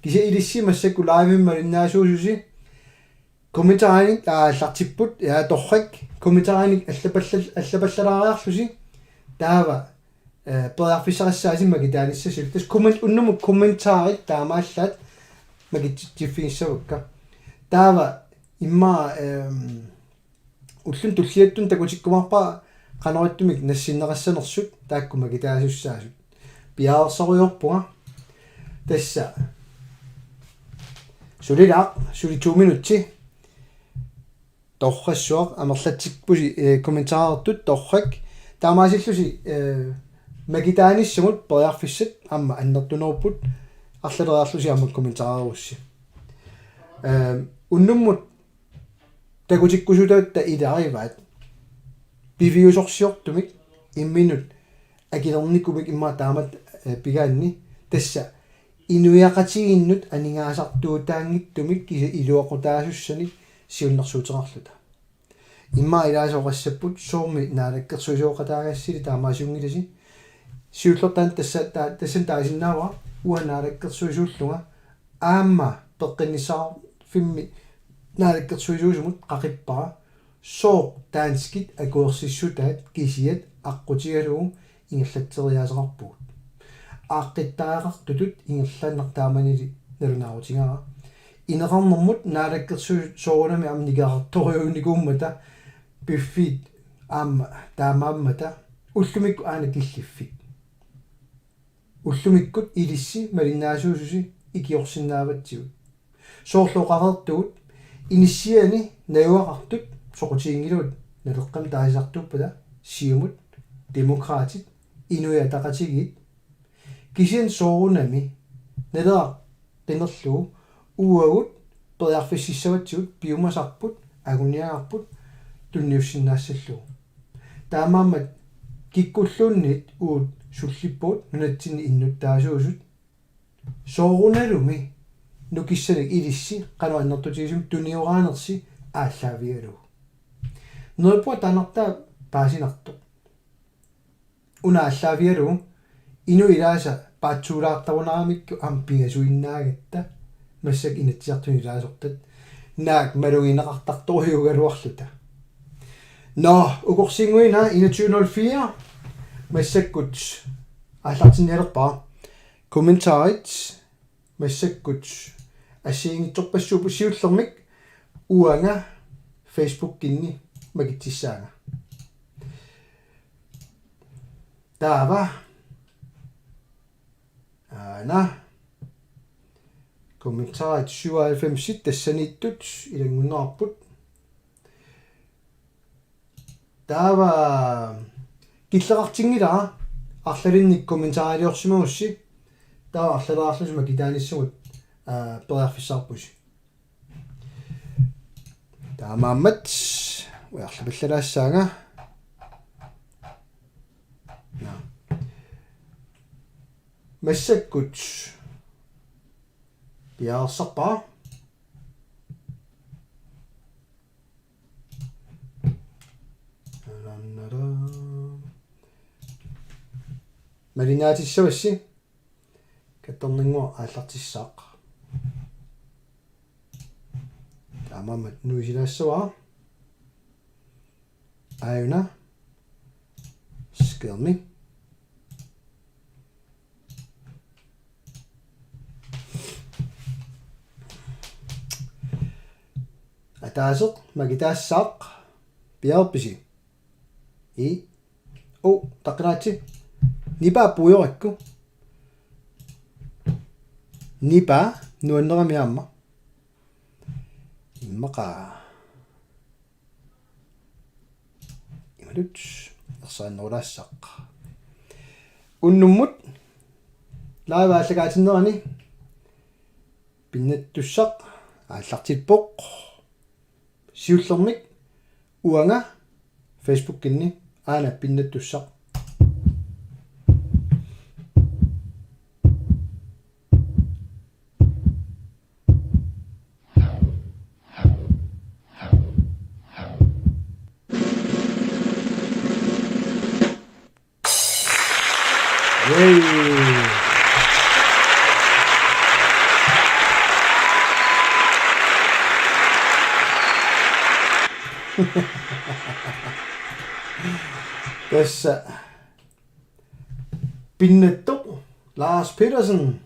Kisianni ilissi massakkut live-imik malinnaasuususi kommentarinik aallartipput, ja, torrak, kommentarinik allapallal-, allapallalaariarlusi taava, eh, periarfissaqassaasi makitaanissasilu. Tassa komment-, unnummut kommentarit taamaallaat makitsitsiffigissappakka. Taava immaqa, ehm, ulluni tulliuttuni takutikkumaarpara qanoq ittumik nassinneqassanersut taakku makitaasussaasut. Piareersarujoorpunga. Tassa. Sulilaaq, suli to minutsi. Torrassuaq, amerlatsippusi, eh, kommentaartut torrak. Taamaasillusi, eh, makitaanissamut periarfissat aamma annertunerupput, arlaleriarlusi aamma kommentaarerusi. Eh, unnummut takutikkusutatta ilagivaat piviusorsiortumik imminut akilernikumik immaqa taamatut, eh, pigaanni, tassa inuiaqatigiinnut aningaasartuutaanngitsumik kisianni iluaqutaasussanik siunnersuuteqarluta. Immaqa ilaasa oqassapput soormi naalakkersuisooqataagassili taamaasiunngilasi. Siullermik tassa ta-, tassani taasinnaavara uanga naalakkersuisuullunga aamma peqqinnissaqarfimmi naalakkersuisuusumut qaqippara. Sooq danskit akuersissutaat kisiat aqqutigalugu ingerlatseriaaseqarpugut. Aaqqittariaqartutut ingerlaannaq taamanili nalunaarutigaara. Ineqarnermut naalakkersuisut soorunami aamma nikerartorujuunikuummata piffiit aamma taamaammata ullumikkut aana killiffik. Ullumikkut ilissi malinnaasuususi ikiorsinnaavatsigut. Soorlu oqareertugut inissiani najugaqartut soqutiginngilagut Naleqqami taasisartuuppata Siumut, Demokraatit, Inuit Ataqatigiit. Kisianni soorunami Naleraq qinerlugu uagut periarfississavatsigut piumasarput, anguniagarput tunniussinnaassallugu. Taamaammat kikkulluunniit uagut sullippugut nunatsinni innuttaasuusut. Soorunalumi nukissanik ilissi qanoq annertutigisumik tunioraanersi aallaavigalugu. Neriuppunga taannartaa paasinartoq. Una aallaavigalugu inuit ilaasa paatsuulaartarunaramikku aamma pingasuinnaagatta massakkut Inatsisartuni ilaasortat naak malugineqartartorujuugaluarluta. Nå, ukorsiinnguit una enogtyve nul fire massakkut aallartinnialerpara. Kommentarit massakkut assigiinngitsorpassuupput, siullermik uanga Facebookinni makitsissaanga. Taava. Aana. Kommentarit syvoghalvfems tassaniittut ilanngunneqarput. Taava killeqartinngilara arlalinnik kommentariliorsimagussi. Taava arlaleqarlusi makitaanissamut, aa, periarfissaqarpusi. Taamaammat ujarlapallalaassaanga. Naa. Massakkut piareersarpara. Malinnaatissavassi kattornannguaq aallartissaaq. Taamaammat nuisilaassavara. Aajuna skærmi. Ataaseq makitaassaaq, piareerpisi? Ii. Uu, taqqinnaatsi. Nipaa puigorakku. Nipaa nuannerami aamma. Immaqa. Imatut ersarinnerulaassaaq. Unnummut live aallakaatinnerani pinnattussaq aallartippoq. Siullermik uanga Facebookinni aana pinnattussaq. Yay. Tassa pinnattoq Lars Petersen.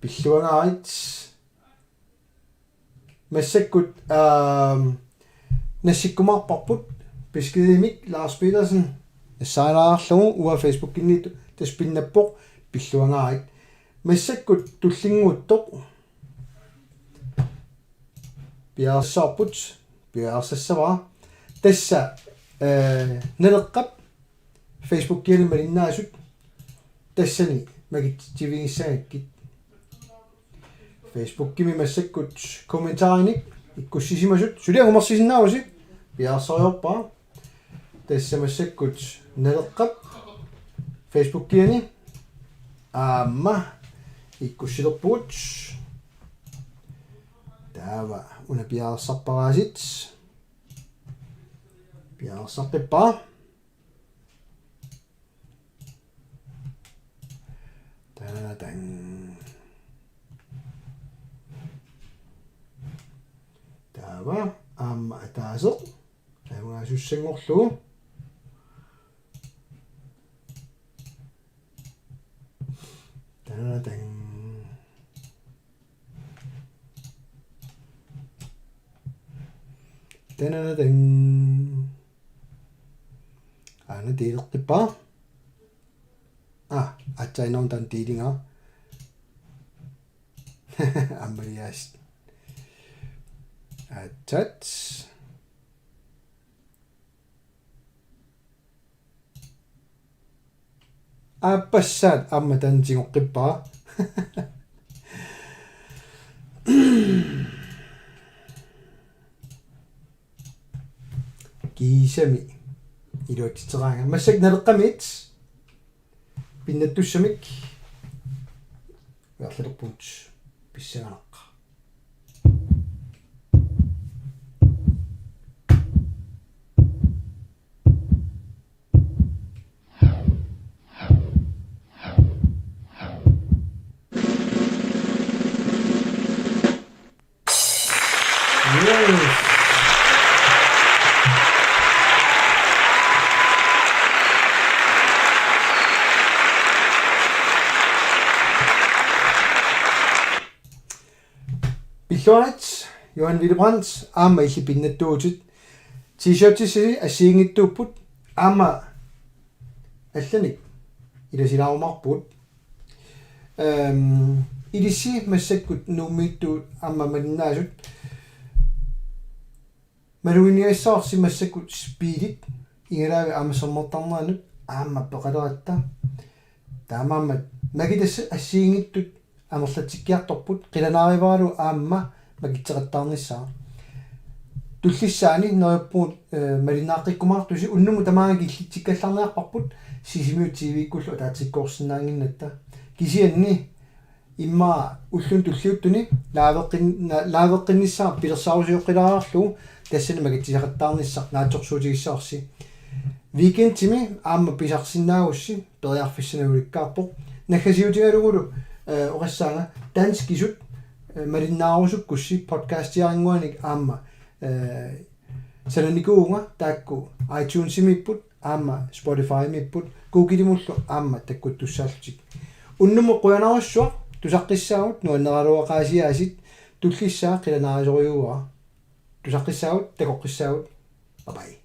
Pilluangaarit. Massakkut, aam, nassikkumaarparput beskedimik Lars Petersen. Nassaalaarlugu uanga Facebookinni tu-, tassa pinnappoq, pilluangaarit. Massakkut tullinnguuttoq piareersaarput, piareersassavara. Tassa, ee, Naleqqap Facebookiani malinnaasut tassani makitsivigissagakkit. Facebookimi massakkut kommentarinik ikkussisimasut, suli angumersisinnaavusi, piareersariaqarpara. Tassa massakkut Naleqqap Facebookiani aamma ikkussilerpugut. Taava una piareersarparaasit. Piareersaqqippara. Tadatang. Taava aamma ataaseq. Taamaasussanngorlugu. Tadatang. Tadatang. Aana deleqqippara. Aa, aatsaat innaanut taanna delinga. Aamma lias. Aatsaat. Aappassaat aamma taanna tigoqqippara. Kiisami iluatsitseraanga. Massakkut Naleqqamiit pinnattussamik. Ujarlerpugut, pissanganaq. Yes. Pilluarit, Johan Willy Brandt, aamma illit pinnattuuvutit. T-shirtissasi assigiinngitsuupput, aamma allanik ilasilaarumaarpugut. Ehm, Ilissi massakkut Nuummiittut aamma malinnaasut. Maluginiagassavarsi massakkut speedit, igalaavik aamma sermertarneranut aamma peqaleratta. Taamaammat makitassat assigiinngitsut amerlatsikkiartorput, qilanaarivaralu aamma makitseqattaarnissaa. Tullissaani neriuppugut, eh, malinnaaqqikkumaartusi, unnummut tamaanga killitsikkallarniarparput Sisimiut T V-kkullu ataatsikkoorsinnaannginnatta. Kisianni immaqa ulluni tulliuttuni liveqqin-, na-, liveqqinnissaa pilersaarusioqqilaarlugu tassani makitsisaqattaarnissaq naatsorsuutigissavarsi. Weekendimi aamma pisarsinnaagussi periarfissanik ulikkaarpoq. Naggasiutigalugulu, eh, oqassaanga danskisut, eh, malinnaarusukkussi podcastiarannguanik aamma, eh, sananikuuvunga taakku iTunesimiipput aamma Spotifymiipput, Googlemullu aamma takkuttussaallutik. Unnummut qujanarsuaq, tusaqqissaagut, nuanneraluaqaasiaasit, tullissaa qilanaarisorujuuara. Tusaqqissaagut, takoqqissaagut. Bye bye.